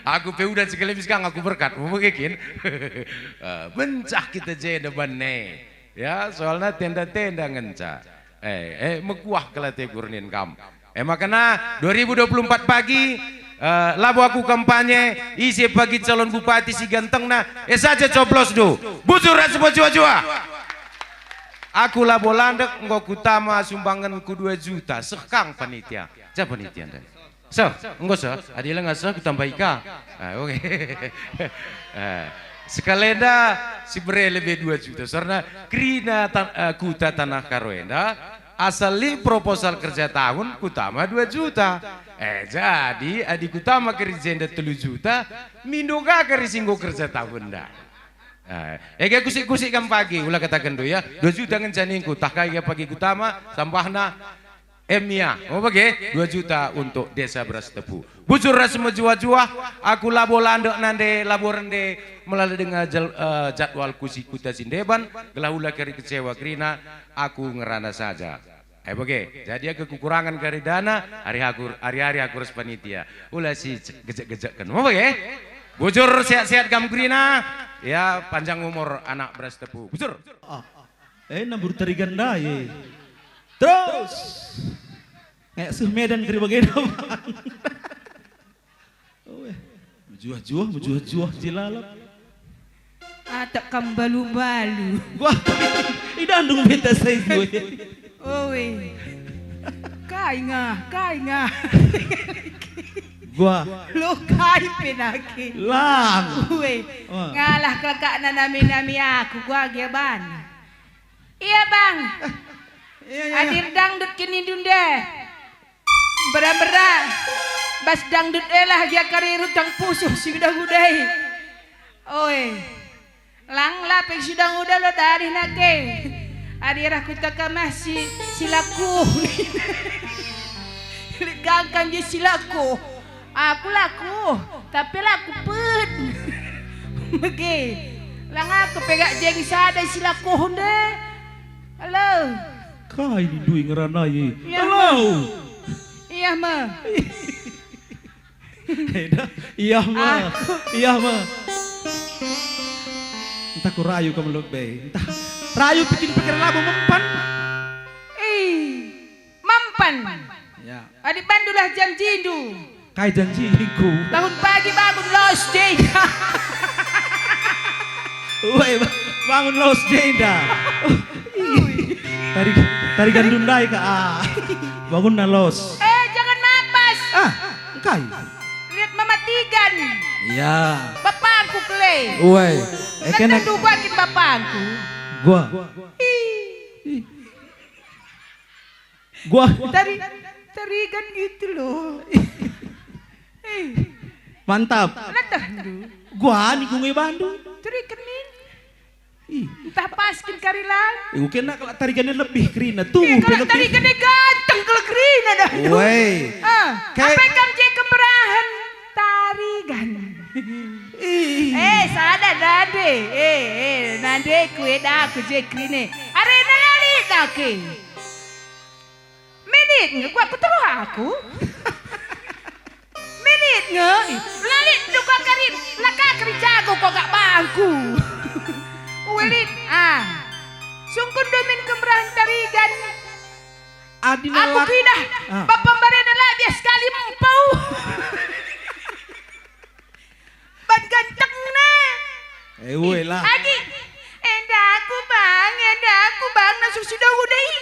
Aku pe udan sekali mis kang aku berkat. Mau bage kin? Ah, bencah kita jenda bane. Ya, soalna tenda-tenda ngenca. Eh, eh, mekuah kal ateku ernin kam. Eh, makana dua ribu dua puluh empat pagi, eh, labo aku kampanye, ise pagi calon bupati si gantengna, eh saja coblosndu. Bujur ras mejuah-juah. Aku labo landek, enggo kutama sumbangenku dua juta. Seh kang panitia. Ja panitia ndai. Seh, enggo seh, adi langa seh kutambahi ka. Ah, oke. Eh, sekalenda si bere lebe dua juta. Soalna kerina tan-, eh, kuta Tanah Karo enda, asal lit proposal kerja tahun kutama dua juta. Eh, jadi adi kutama kerja enda telu juta, mindo ka kari si enggo kerja tahun enda. Eh, ege kusik-kusik kam pagi, ula katakenndu ya. Dua juta ngenca ningku, tah kai pagi kutama, tambahna Em ya, mau bage? Dua juta untuk Desa Beras Tepu. Bujur ras mejuah-juah, aku labo landek nande, labo rende melala denga jal-, eh, jadwalku si kuta si ndeban, gelah ula kari kecewa kerina, aku ngerana saja. Eh bage, jadi aku kekurangan kari dana, ari aku, ari-ari aku ras panitia. Ula si ce-, gejek-gejekken. Mau bage? Bujur sehat-sehat kam kerina, ya panjang umur anak Beras Tepu. Bujur. Ah. Eh, nambur Tarigan ndai. Terus. Nge seh Medan kari bagenda, Bang. Oh, eh. Mejuah-juah, mejuah-juah, jilalap. Atak kam balu-balu. Wah, idah ndung beta sai juah. Oe. Kai ngah, kai ngah. Gua. Lo kai pe nake. Lang. Ue. Wah. Ngalah kelekakna nami-nami aku, gua gia bana. Iya, Bang. Eh, iya, iya, iya. Adir dangdut kin nindu nde. Mbera-mbera. Bas dangdut e lah gia kari rutang pusuh si nguda-ngudai. Oe. Lang lapik si nguda-nguda lo dari nake. Adi arah kuta kamah si, si laku. Lit gangkan je si laku. Aku laku, tapi laku pet. Mege. Lang aku pe gak jeng sada si lakuh nde. Halo. Kai nindu ngerana e? Iya, Halo. Iya, Ma. Eda, iya, Ma. Aku. Iya, Ma. Entah ku rayu kam lebe. Entah rayu bikin pikir labo mempan. Ih. Mampan. Ya. Adi bandulah janjindu. Kai janjingku? Tahun pagi bangun los jenda. Woi, ba-, bangun los jenda. Tari, tari gandun ndai ka, ah. Bangunna los. Eh, jangan mapas. Ah, kai? Lihat Mama Tigan. Iya. Bapangku kele. Woi, eh, kena. Nanti dua kin bapangku. Gua. Ih. Ih. Gua. Tari, tarigan gitu loh. Eh. Mantap. Latah ndu. Gua ni gunge bandu. Tarigan min. Ih. Entah pas kin kari lang. Eh, kena kalau tarigannya lebih kerina. Tuh, eh, kalau lebih. Tarigannya ganteng kalau kerina dah. Woi. Ah, kayak apa kam je kemerahan tarigan? Ih. Eh, sada nande. Eh, eh, nande ku eda aku je kerina. Arena lali take. Minit nge kuat kuteruh aku. Minit nge, lalin duka karin, laka keri jago kau gak bangku. Uwilin, ah. Sungkun domin kemerahan tarigan. Adi aku lelak-, kidah, ah. Bapa mbarenda la bias sekali empau. Ban gantengna. Eh, woi lah. Agi. Enda aku, Bang, enda aku, Bang, nasuh si dong udah i.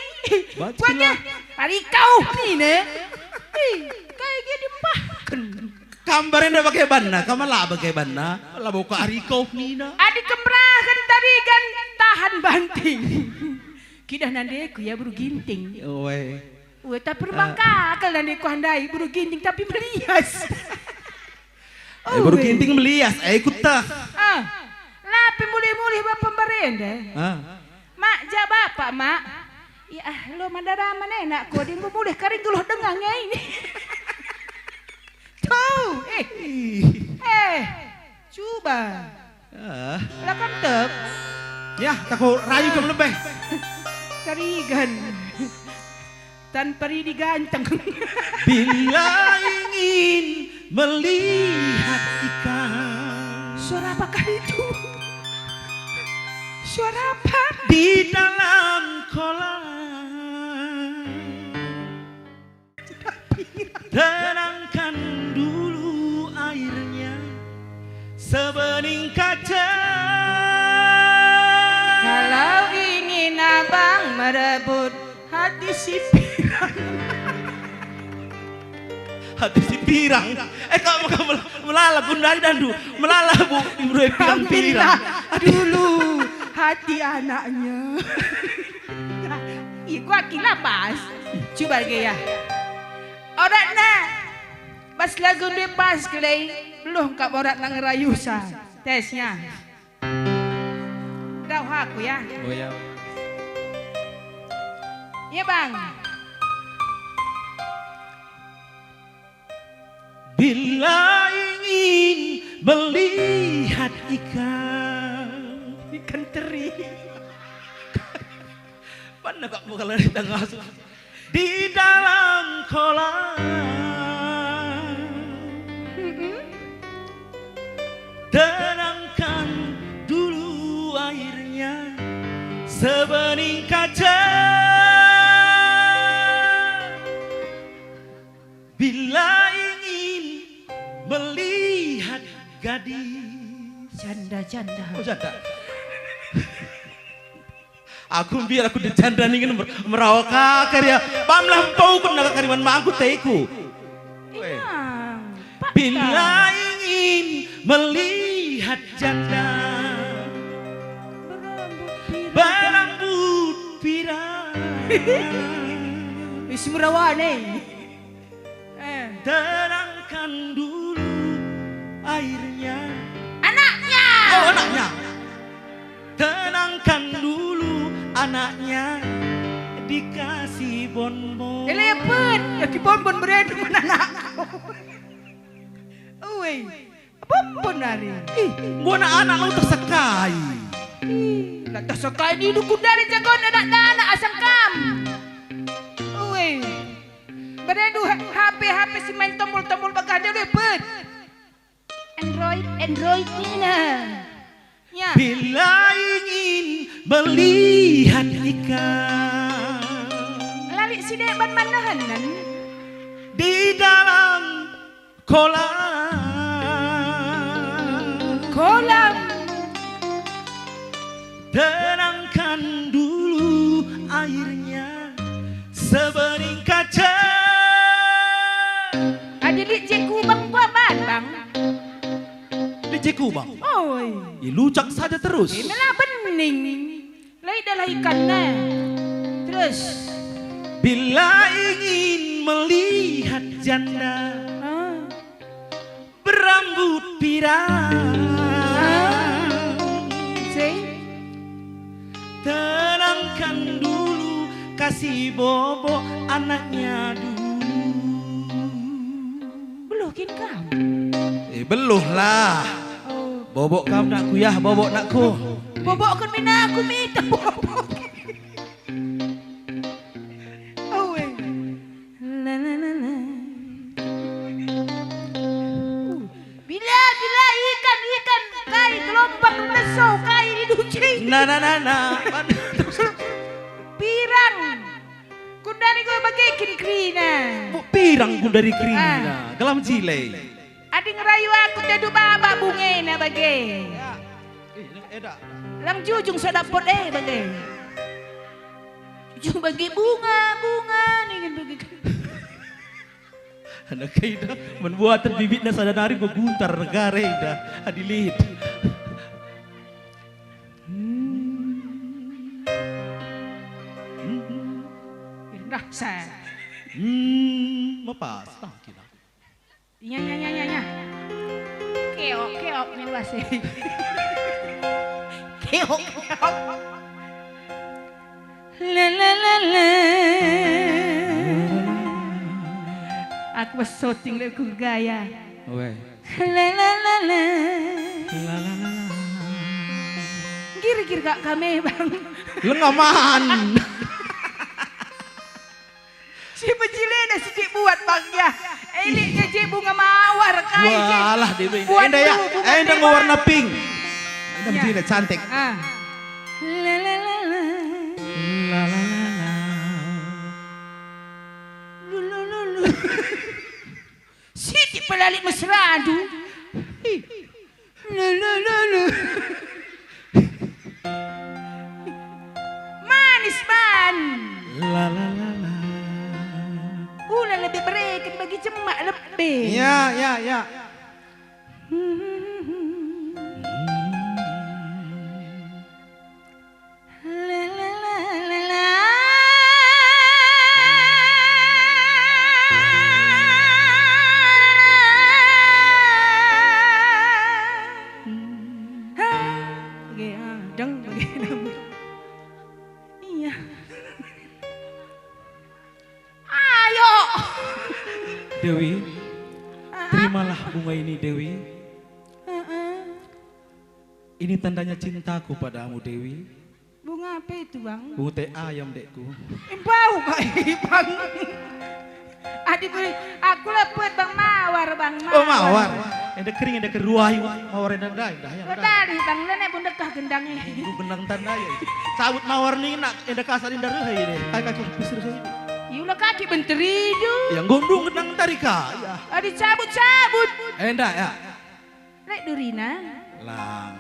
Baca. Kuatnya. Ari kau ni ne. Ih, kai dia dimpahken. Kam mbarenda bage banna, kam la bage banna. Labo ka ari kau nina. Adi kemerahan tarigan tahan banting. Kidah nandeku ya, Buru Ginting. Woi. Woi, tapi rumah kakal nandeku handai, Buru Ginting, tapi melias. Eh, Buru Ginting melias, eh, ikut tah. Ah, lape mulih-mulih bapa mbarenda. Ah. Mak, ja bapa, Mak. Ya, ah, lo mandara mana enak ko, dia mulih karing geluh dengang ya ini. Eh, eh, cuba. Ah. Lah kan tep. Ya, tako rayu kam lebih. Karigan. Tanpa ridi ganteng. Bila ingin melihat ikan. Suara apakah itu? Suara apa? Di dalam kolam. Tenangkan dulu airnya sebening kaca. Kalau ingin abang merebut hati si pirang. Hati si pirang. Eh, kau maka mel-, melala gundari dandu. Melala, Bu, imbro pirang-pirang. Ambillah dulu hati anaknya. Ih, gua kila pas. Coba lagi ya. Oratna. Pas lagu ndai pas kele, beluh kap oratna ngerayu sa. Tesnya. Dauh aku ya. Oh ya. Ya, Bang. Bila ingin melihat ikan. Ikan teri. Mana kak bukan di tengah su-, di dalam kolam. Mm-mm. Tenangkan dulu airnya sebening kaca. Bila ingin melihat gadis. Janda, janda. Oh, janda. Aku mbiar aku dejanda ningen mer-, merawa kakar ya. Bamlah mpauken naga kariman mangku teku. Inang, pakta. Bila ingin melihat janda berambut pirang. Berambut pirang. Wis merawa nih. Eh. Tenangkan dulu airnya. Anaknya. Oh, anaknya. Tenangkan dulu anaknya, dikasih bonbon. Eh, lepet. Ya, di bonbon beredu mana anakku. Ue. Apa pun nari? Ih, enggo anak-anak la tersekai. Ih, la tersekai ni dukun dari jagon anak-anak asal kam. Ue. Beredu H P, H P si main tombol-tombol bagah dia lepet. Android, Android nina. Ya. Bila ingin melihat ikan. Lali si deban manahanan. Di dalam kolam. Kolam. Tenangkan dulu airnya sebening kaca. Adi lit je kubang kuaban, Bang. Lit je kubang? Oi. Ilucak saja terus. Imela bening. Lai dalah ikanna. Terus. Bila ingin melihat janda. Ah. Berambut pirang. Ah. Sing. Tenangkan dulu, kasih bobo anaknya dulu. Beluh kin kam? Eh, beluh lah. Oh. Bobo kam nakku ya, bobo nakku. Bobo kan mina aku mita bobo. Awe. La, la, la, la. Bila, bila ikan, ikan, kai gelombang leso, kai diduci. Na, na, na, na. Pirang. Gundari gua bage kin kerina. Bu, pirang gundari kerina. Ah. Gelam jile. Adi ngerayu aku tedu baba bungena bage. Eh, eda. Lang jujung sada pot eh bage. Jujung bage bunga, bunga ningen bage. Anak kai dah, men buatan bibitna sada nari beguntar negara dah, adi lit. Hmm. Hmm. Indah sa. Hmm, mepas tah kina. Nya, nya, nya, nya, nya. Keok, keok, nih, Mas. Keok, keok. La, la, la, la. Aku syuting le ku gaya. Weh. La, la, la, la. La, la, la, la. Girgir kak kami, Bang. Lengaman. Si pejile dah sitik buat, Bang, ya. Ini je bunga mawar, kai je. Walah, Dewi. Buat Enda ya. Enda nge warna pink. Enda ya. Pejile, cantik. Ah. La, la, la, la. La, la, la, la. Lu, lu, lu, lu. Sitik pelalit mesra, aduh. Ih. Lu, lu, lu, lu. Manis, man. La, la, la, la. Ula lebe bereken bagi jemak lebe. Ya, ya, ya. La, la, la, la, la. Bage, ah, deng bage. Iya. Ayo. Dewi, ah, terimalah bunga ini, Dewi. Heeh. Ini tandanya cintaku padamu, Dewi. Bunga apa itu, Bang? Bunga tai ayam, dekku. Embau, Bang. Adi beri aku lepet, Bang, mawar, Bang, oh, mawar. Mawar. Enda kering, enda keruai, mawar enda ndai, dah, ya, dah. Tadi, Bang, nenek pun dekah gendang, eh. Ibu gendang tandai. Cabut mawar ni nak, enda kasar, enda rehai deh. Kai kaki pisir saya. Iula kaki benteri, du. Ya, gondung gendang tadi, Kak. Ya. Adi cabut-cabut. Enda, ya. Lek durina? Lang.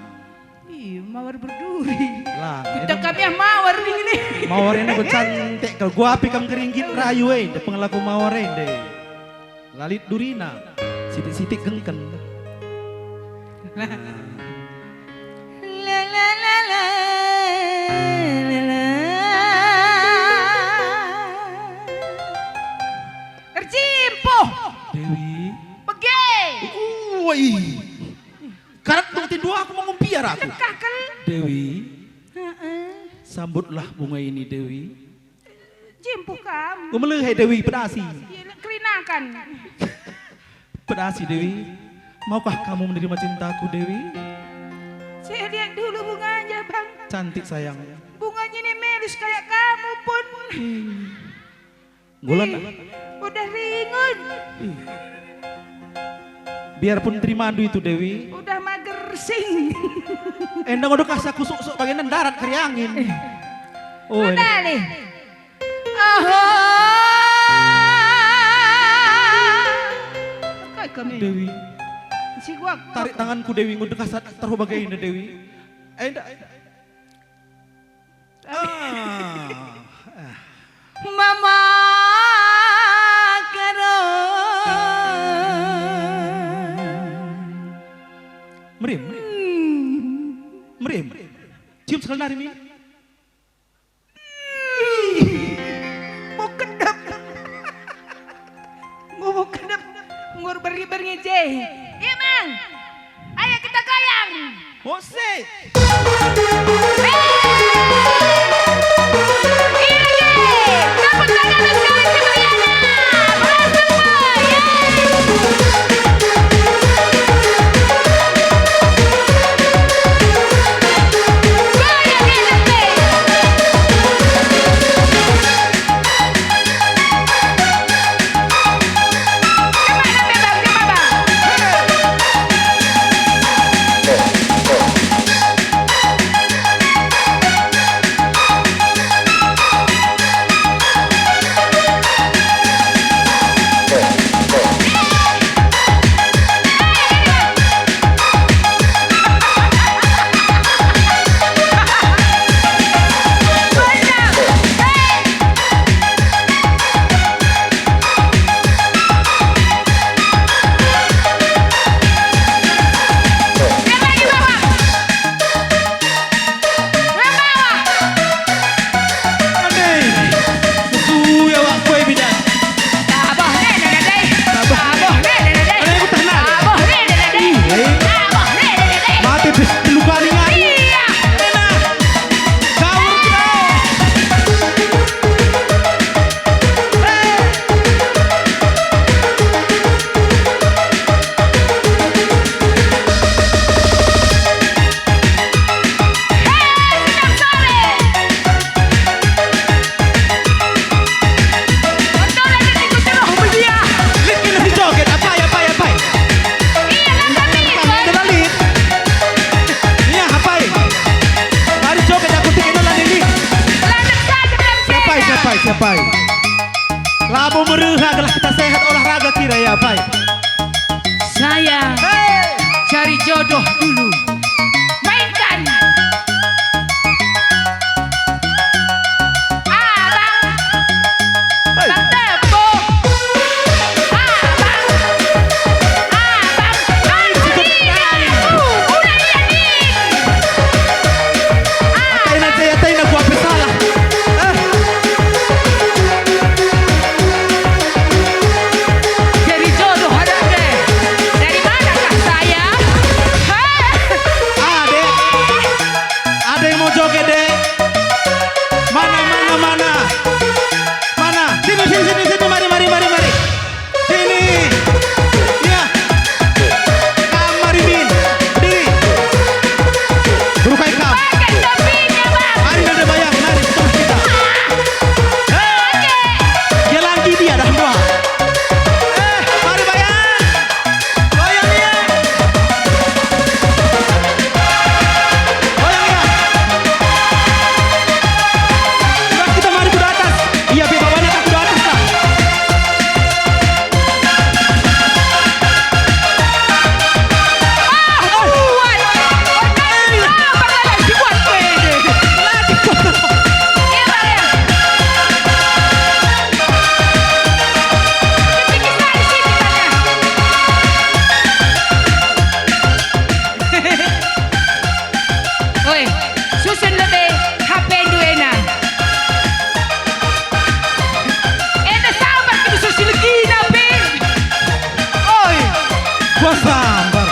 Iya, mawar berduri. Lang, kita ini kami ah mawar ning ini. Mawar ini ku cantik kal. Gua api kam keringgit rayu, eh, depeng laku mawar ende. Lalit durina, sitik-sitik gengken. La, la, la, la, la, la. Erjimpuh. Dewi. Bage. Woi. Karat dong tindu aku mengumpiar aku. Lekah kal. Dewi. Heeh. Sambutlah bunga ini, Dewi. Jimpuh kam. Ku melehe, Dewi, pedasi. Iya, kerinakan. Pedasi, Dewi. Maukah kamu menerima cintaku, Dewi? Saya lihat dulu bunganya, Bang. Cantik, sayang. Bunganya ini melus kayak kamu pun. Hmm. Nggo la. Ih, udah ringun. Ih. Biarpun terimandu itu, Dewi. Udah mager sing. Enda ngodo kasa kusuk-suk bagenda ndarat kari angin. Eh. Oh, udah enda. Lih. Aha. Kai kami. Dewi. Si gua. Tarik tanganku, Dewi, ngodo kasa terus bagenda, Dewi. Enda, enda. Ah, ah. Mama karo. Merim, merim. Hmm. Merim. Cium sekali nari, Mi. Hmm. Bau kedap. Ngubuk kedep, ngur berngi-berngi je. Iya, Mang. Ayo kita goyang. Musik. Hei. Iya, ye. Tepuk tangan sekali si meriahnya. Beras semua, ye. Goyang, ye, nanti. Gaya, baik. Saya Hei! Cari jodoh dulu. Mainkan. Abang. Hei! Bang Tepung. Abang. Abang. Abang. Cukup. Ini aku. Udah jadi. Ataina, Jay, ataina, ku ape salah. Eh. Jadi jodoh ada deh. Dari manakah saya? Hah? Ah, Dek. Ada yang mau joget, Dek? Mana, mana, mana? Mana? Sini, sini, sini, sini. Mari, mari, mari, mari. Sini. Ya. Kam mari min. Diri. Berukai kam. Pakai topinya, Bang. Mari nande Bayang, mari terus kita. Hei. Dia lagi dia dah dua. Eh, mari Bayang. Goyang ya. Goyang ya. Terus kita mari ke atas. Iya, pe, babana tak kuda atas lah. Ah, kuat. Oke, sabar lah, si kuat, weh. Lagi kuat. Iya, Bang, ya. Ketik kita di sini, Bang, ya. Oi, susun lebe H P ndu ena. Enda sabar kita susun legi H P. Oi. Gua sabar.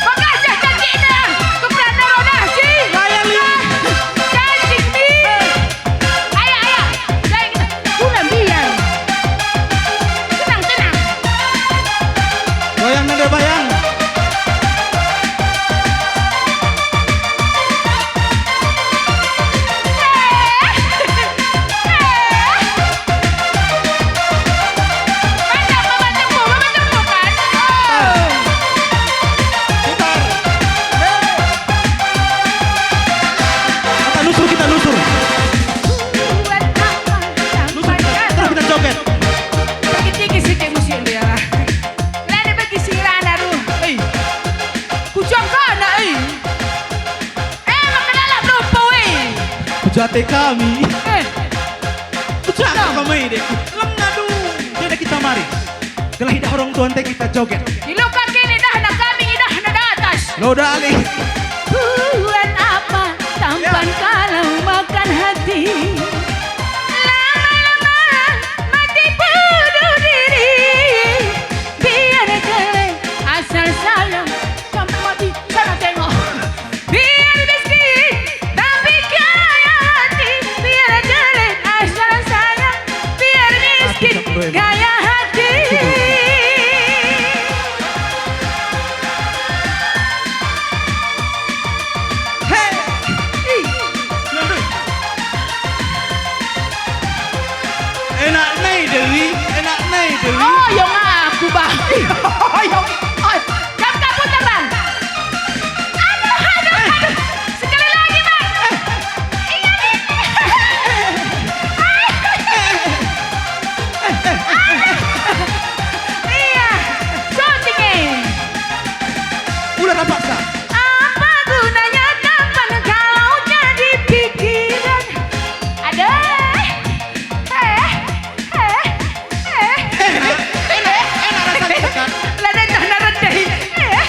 Mengajah janji dah. Keberatan roda si. Layang lagi. Janji mi. Ayo, ayo. Jangan kita. Udah biar. Tenang, tenang. Goyang nande Bayang. Putar. Kita nusur, kita nusur. Nusur kita, terus kita joget. Tinggi-tinggi sikit musik dia. Lada bagi si Rana, ruh. Eh. Kujangkana, eh. Eh, maka lalap lupa, weh. Kujate kami. Eh. Kujate kami, dek. Lem nadu. Jadi kita mari. Gelah idah orang tua ente kita joget. Ilu kaki ni dah nak kami idah nak atas. Lo dali. Buat apa tampan Ya. kalau makan hati? Lama-lama mati bunuh diri. Biar jelek asal sayang sampai mati sana tengok. Biar miskin tapi kaya hati. Biar jelek asal sayang. Biar miskin kaya hati. Hei. Ih. Enak nai Dewi, enak nai Dewi. Oh, yang aku, Bang. Oh, yang, oh, jam kamu terbang. Aduh, aduh, aduh. Sekali lagi, Bang. Ingat ini. Iya, syuting, eh. Udah nampak, Sa? Apa gunanya tampan kalau jadi pikiran? Aduh. Eh, eh, eh. Enak, enak, enak rasanya, kan? Lah, dan jangan redeh. Eh, eh.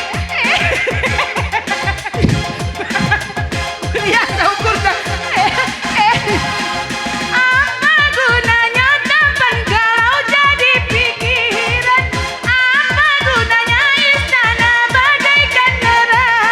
Biasa ukurna. Eh, eh. Apa gunanya tampan kalau jadi pikiran? Apa gunanya istana bagaikan neraka?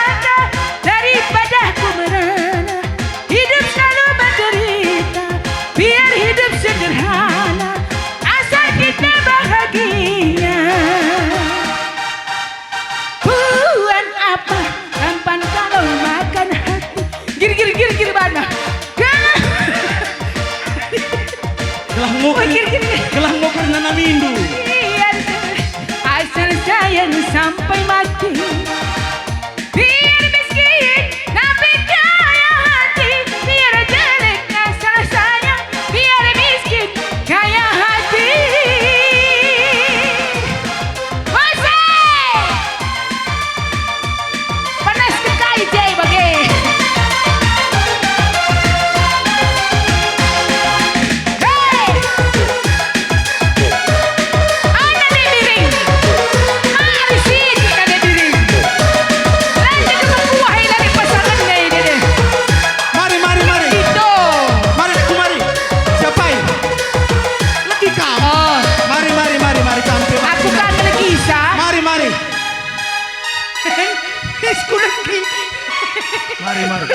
Mari, mari.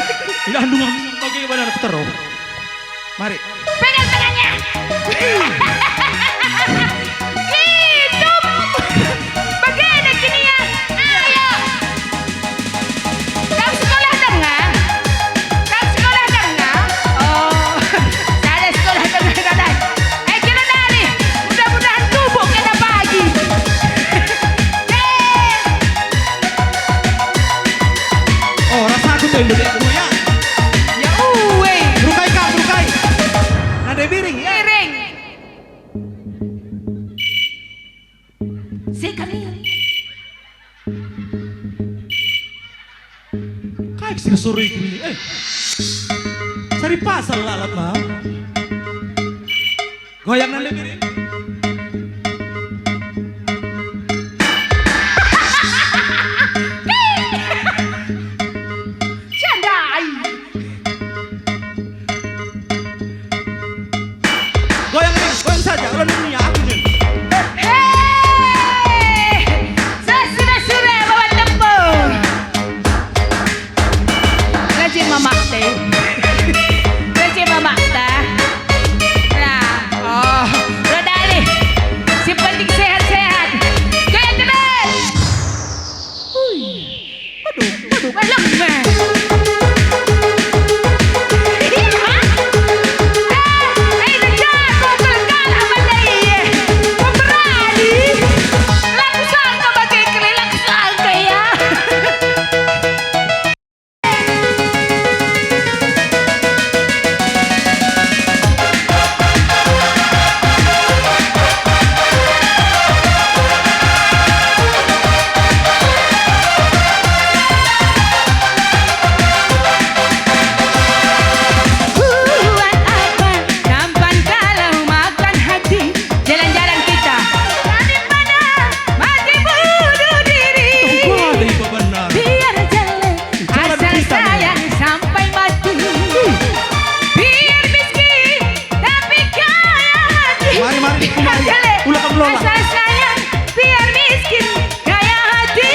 Idah ndunga bage badan petero. Mari. Pegang tangannya. Gitu. Bagenda kini ya. Ayo. Kau sekolah denga? Kau sekolah denga? Oh. Sada sekolah denga, sada. Eh, kira dari. Mudah-mudahan tubuh kena pagi. Eh. Oh, rasaku tuh, Indo, dek, ya. Ya, uwe. Merukai, Kak, merukai. Nadai biring, ya. Biring. Sekali. Kai sir sore ini? Eh. Cari pasal lalat, Bang. Goyang nande diri. Candai. Goyang nih, goyang saja, ulang dunia aku nih. Hei! Sasura-sura bawa tepung. Rajin mamak teh. Rajin mamak teh. Nah, oh, udah deh. Si penting sehat-sehat. Goyang terus. Hui. Waduh, waduh, eh, lengeh. Iya. Eh, eh, jago, kelengkar, apa deh, iya. Pemberani. Laku sangka bage kere, laku sangka, ya. Buat apa nampan kalau makan hati? Jalan-jalan kita. Daripada mati bunuh diri. Tuh, wah, dari bebenar. Biar jelek, jalan asal kita, sayang sampai mati. Biar miskin, tapi kaya hati. Mari, mari, biar mari. Jelek, ulah kamu lola. Asal sayang, biar miskin, kaya hati.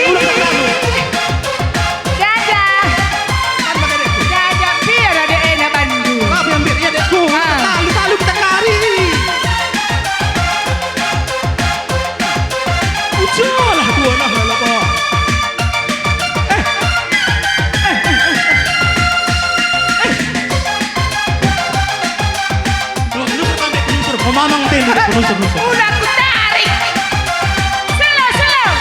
Ulah kamu lola. Dadah. Kan pakai dek. Dadah, biar ada enak bandu. Apa yang biar? Ya, dekku. Ah. Talu, talu kita kari. Ujalah dua nah lalap, ah. Eh. Eh, eh, eh, eh. Eh. Loh, nusur kami, nusur. Memamang teh, nusur, nusur, nusur. Udah ku tarik. Slow, slow.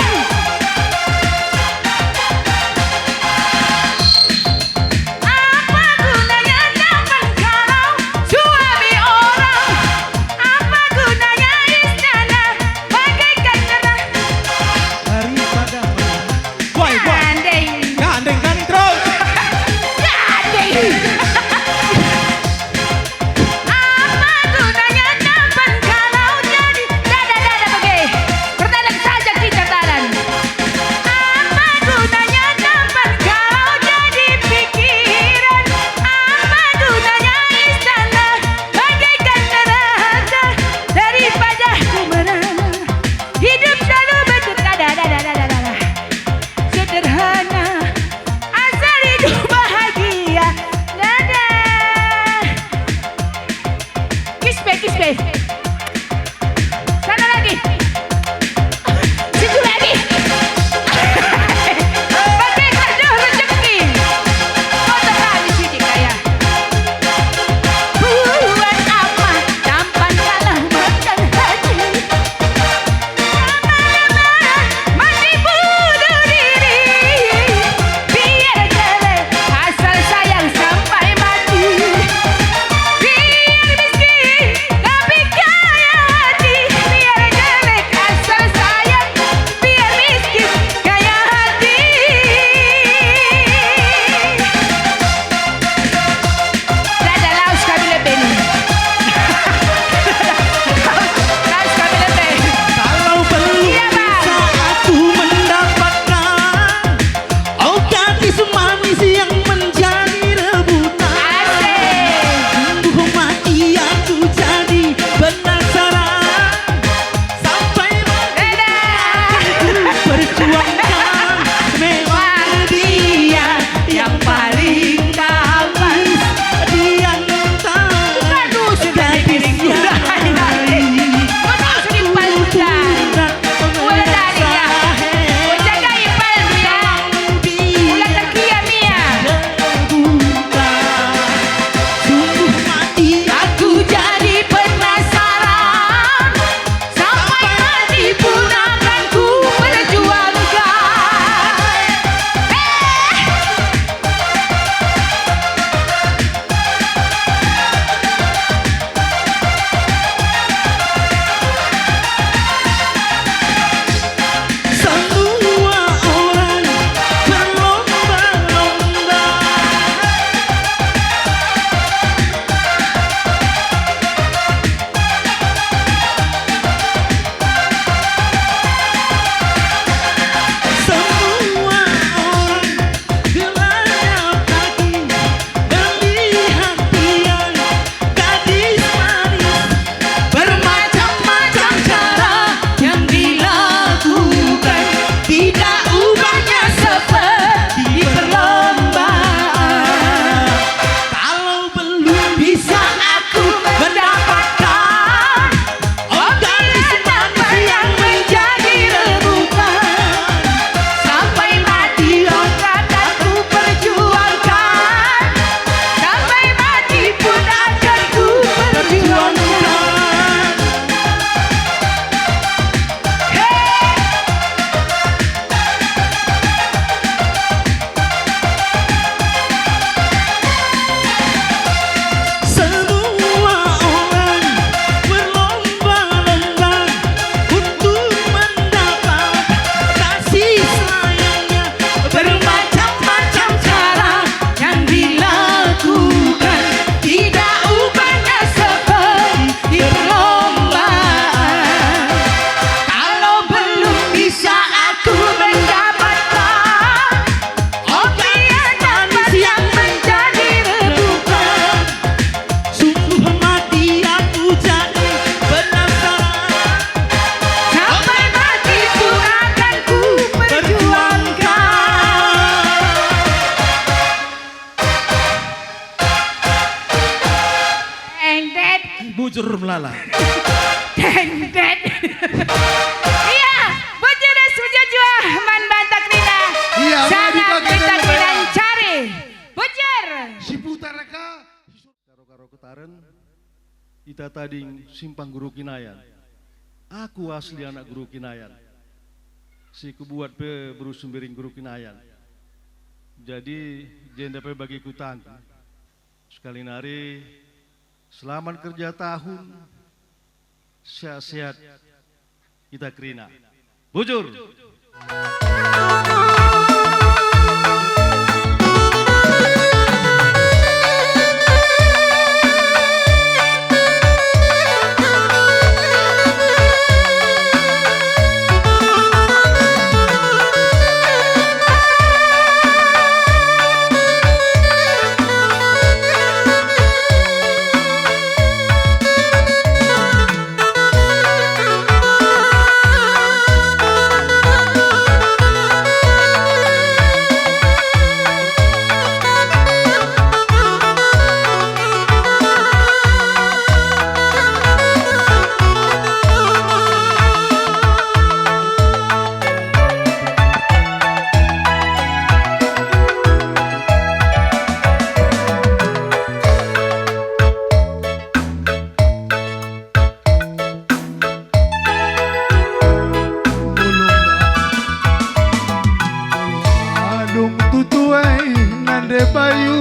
Apa gunanya tampan kalau suami orang? Apa gunanya istana bagaikan neraka? Daripada wai, wai. Gandeng. Gandeng, gandeng terus. Gandeng. Apa gunanya tampan kalau jadi dada-dada bage? Berdalan saja kita dalan. Apa gunanya tampan kalau jadi pikiran? Apa gunanya istana bagaikan neraka daripada ku merana? Hidup selalu bercerita dada-dada-dada. Sederhana, asal hidup bahagia. Jur melala. Deng, deng. Iya, bujur ras bujur jua man banta kerina. Iya, mari kita kerina mencari. Bujur. Si putar ka. Karo-karo ketaren, ita tading simpang Guru Kinayan. Aku asli anak Guru Kinayan. Si kubuat pe beru Sembiring Guru Kinayan. Jadi, jenda pe bagi kutangki. Sekali nari, selamat kerja tahun, sehat-sehat kita kerina. Bujur. Adung tutuai nande bayu,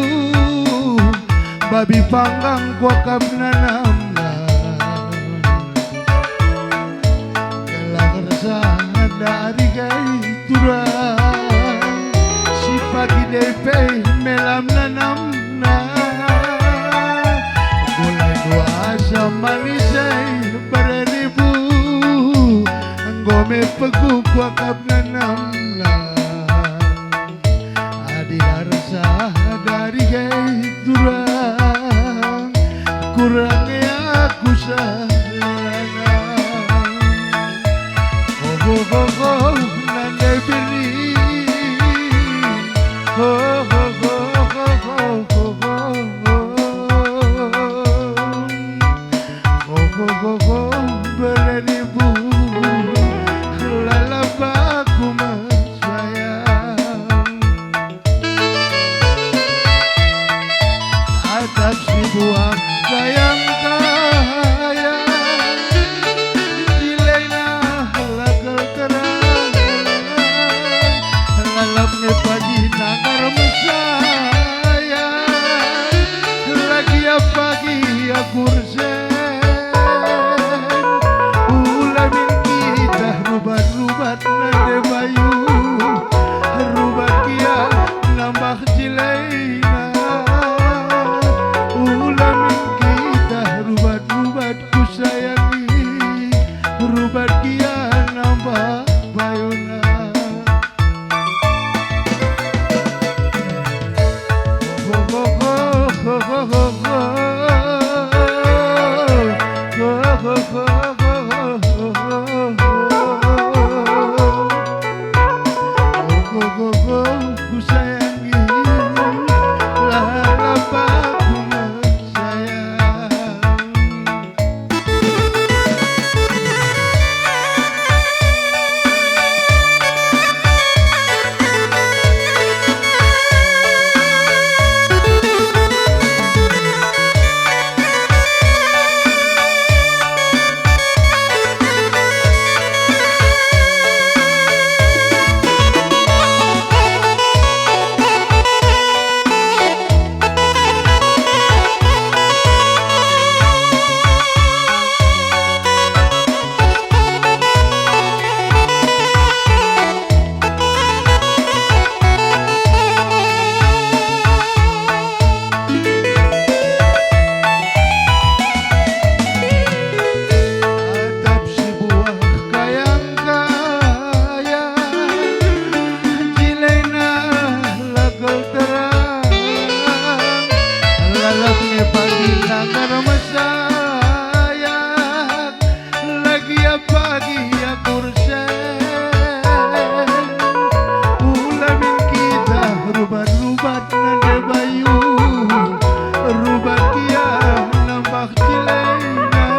babi panggang kuakap nanamna. Gelah ersada rigai turang, si pagi dei pe melam nanamna. Mulai duasa manis ai bere ribu, enggo me pegu kuakap nanamna. Adi la ersada rigai turang, kurang e aku salana. Ho, ho, ho, ho, nande birin. Ho, ho, ho, ho. Ho, ho, ho, ho, bere ribu, lalap aku mesayang. Atap si buah kayang-kayang, dileina lakel terang, lalap nge pagi nangkar mesayang, lagi apa gia kursi. Ula min kita rubat-rubat nande bayu, rubat gia nambah jilaina. Ula min kita rubat-rubat kusayangi, rubat gia nambah bayuna. Kusayangi, lalap aku mesayang. Atap si buah kayang-kayang, jilaina lakel terang, lalap nge pagi nangkar mesayang, lagi apa gia kursen. Ula min kita rubat-rubat nande bayu, rubat gia nambah jilaina.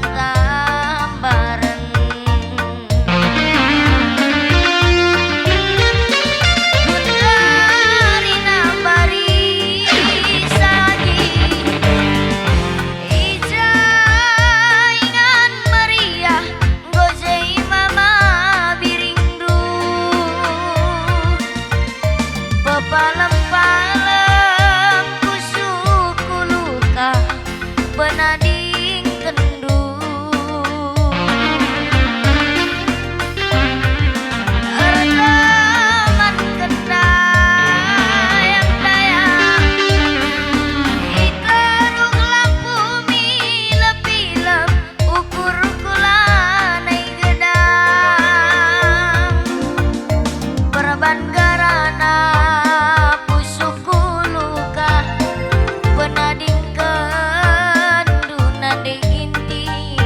Tambaren. Gundari nambari sagi, i ja ingan meriah, enggo je mama biringndu. Pepalem-palem kusuk kuluka, penadingkenndu. Ertemanken dayang-dayang, i teruh lampu milep-ilep, ukurku lanai gedang. Perban gerana pusukku luka, penadingkenndu nande ginting.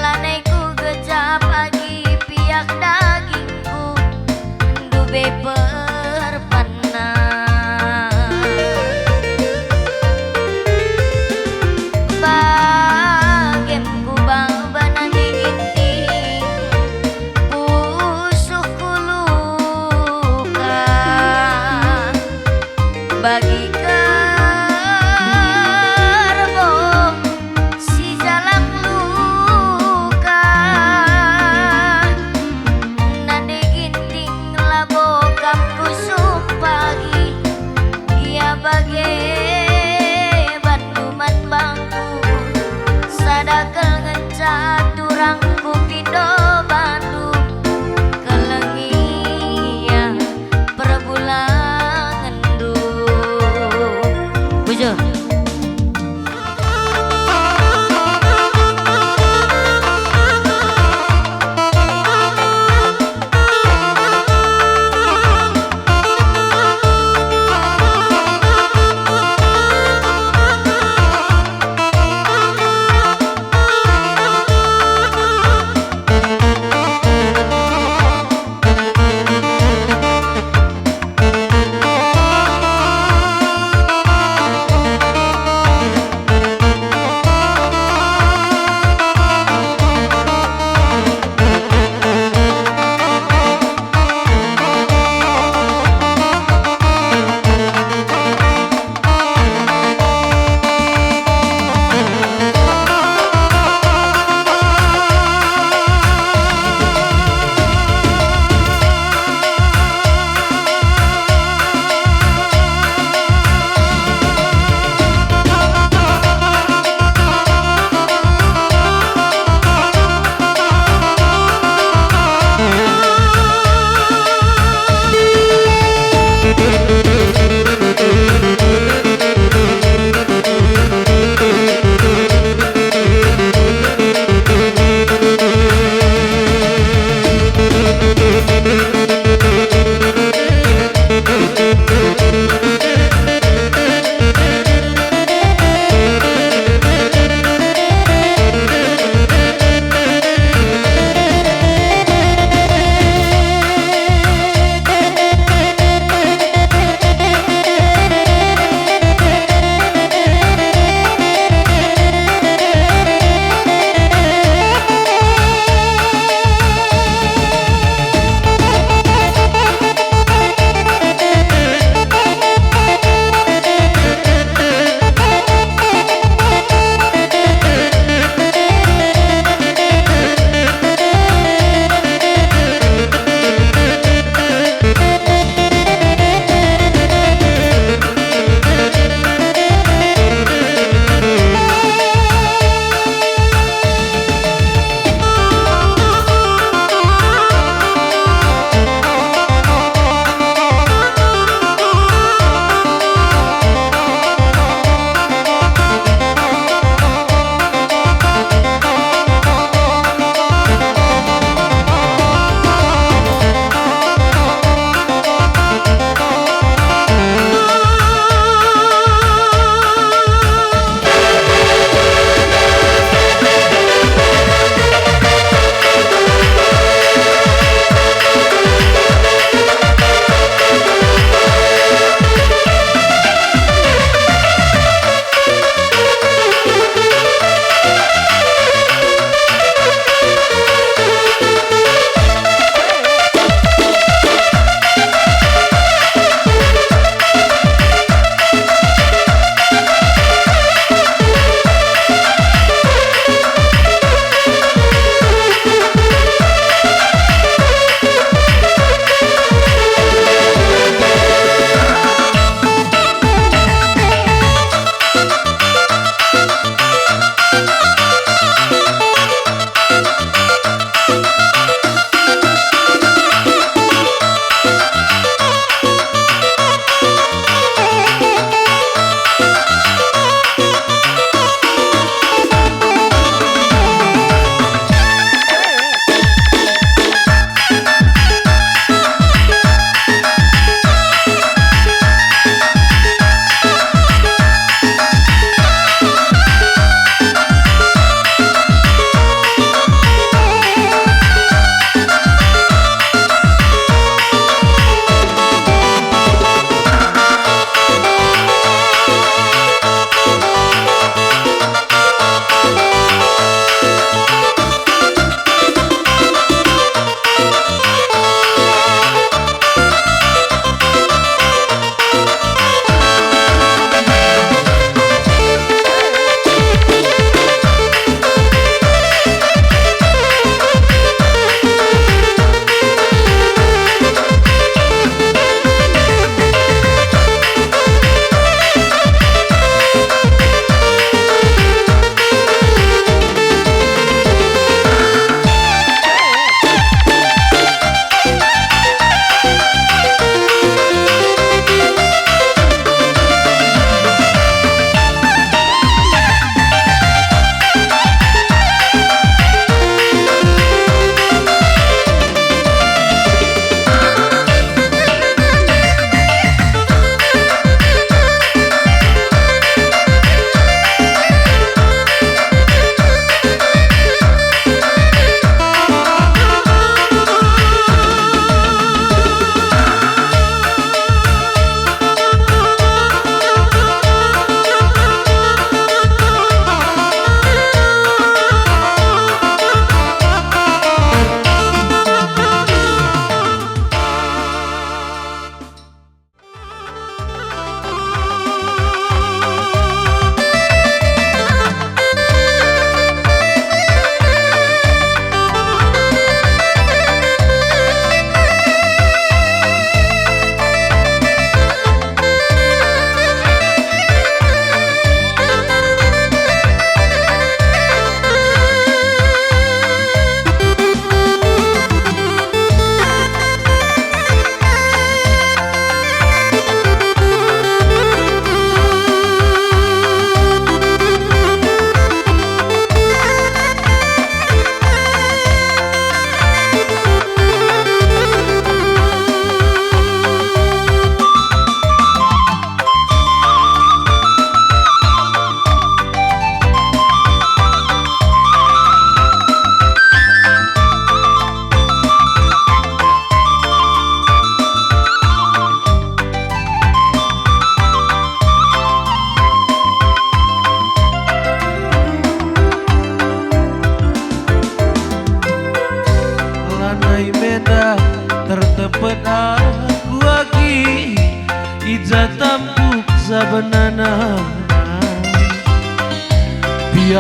Lanai kugejap agi piak dagingku, ndube perpanna. Bagem kubaba nande ginting, pusukku luka. Bagi kerbong si jalang luka, nande ginting labo kam kusumpagi. Ia bage bandu man bangku, sada kal ngenca turangku pindo bandu, kelengi ia perbulangenndu. Bujur.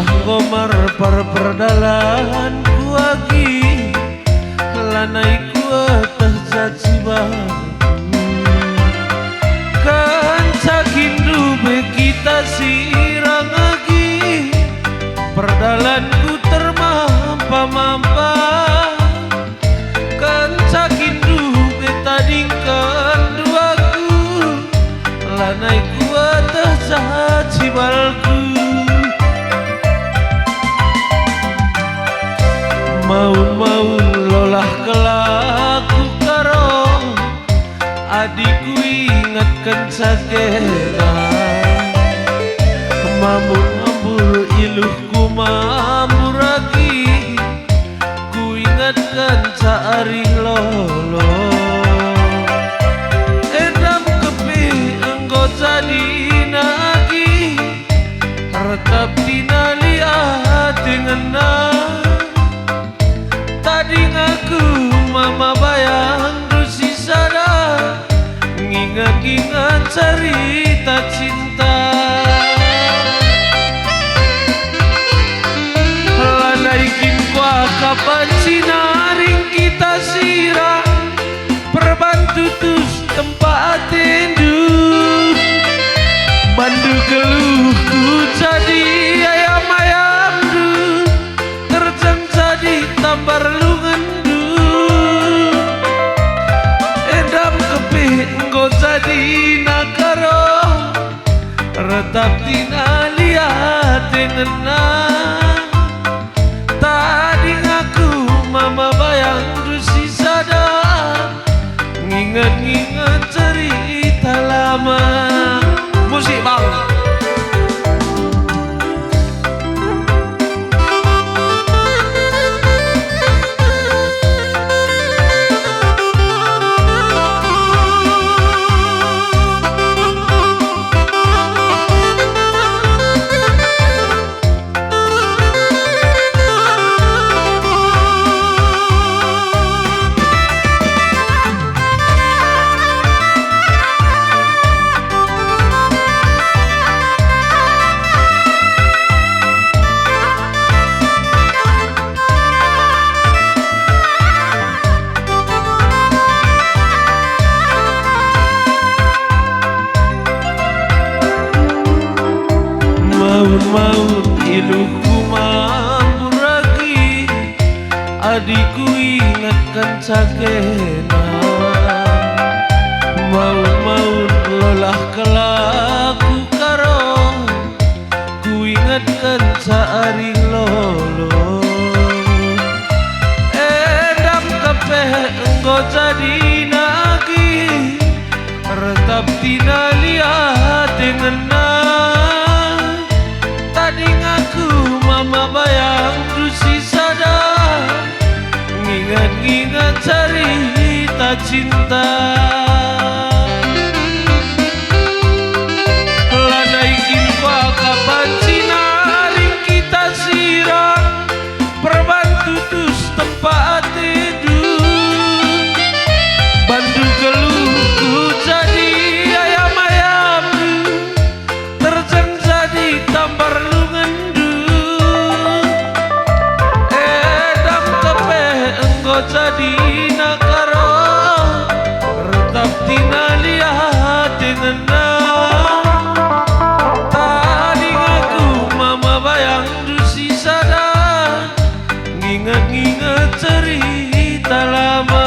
Enggo marpar perdalanku agi, lanai kueteh caci bangku. Kenca kin ndube kita sirang agi, perdalanku termampa-mampa. Kenca kin ndube tadingken duaku, lanai kueteh caci balku. Maun-maun lolah kelaku karo, adi kuingetken cakena. Mambur-mambur iluhku mambur agi, kuingetkenca arih lolo. Endam kepe enggo jadina agi, retap tinali ate ngena. Tading aku mama bayangndu sisada, nginget-nginget cerita cinta. Lanai kin kuakap banci naring kita sirang, perban tutus tempa atendu. Bandu geluhku jadi ayam-ayamndu, terjeng jadi tambar lungenndu. Endam kepe enggo jadi nakaro, retap tinali ate ngena. Tading aku mama bayangndu sisada, nginget-nginget cerita lama. Musik, Bang. Maun-maun iluhku mambur agi, adi kuingetken cakena. Maun-maun lolah kelaku karo, kuingetkenca arih lolo. Endam kepe enggo jadi nagi, retap tinali ate ngena. Tading aku mama bayangndu sisada, nginget-nginget cerita cinta. Lanai kin kuakap banci naring kita sirang, perban tutus tempa atendu. Bandu geluhku jadi ayam-ayamndu, terjeng jadi tambar lungenndu. Endam kepe enggo jadi nakaro, retap tinali ate ngena. Tading aku mama bayangndu sisada, nginget-nginget cerita lama.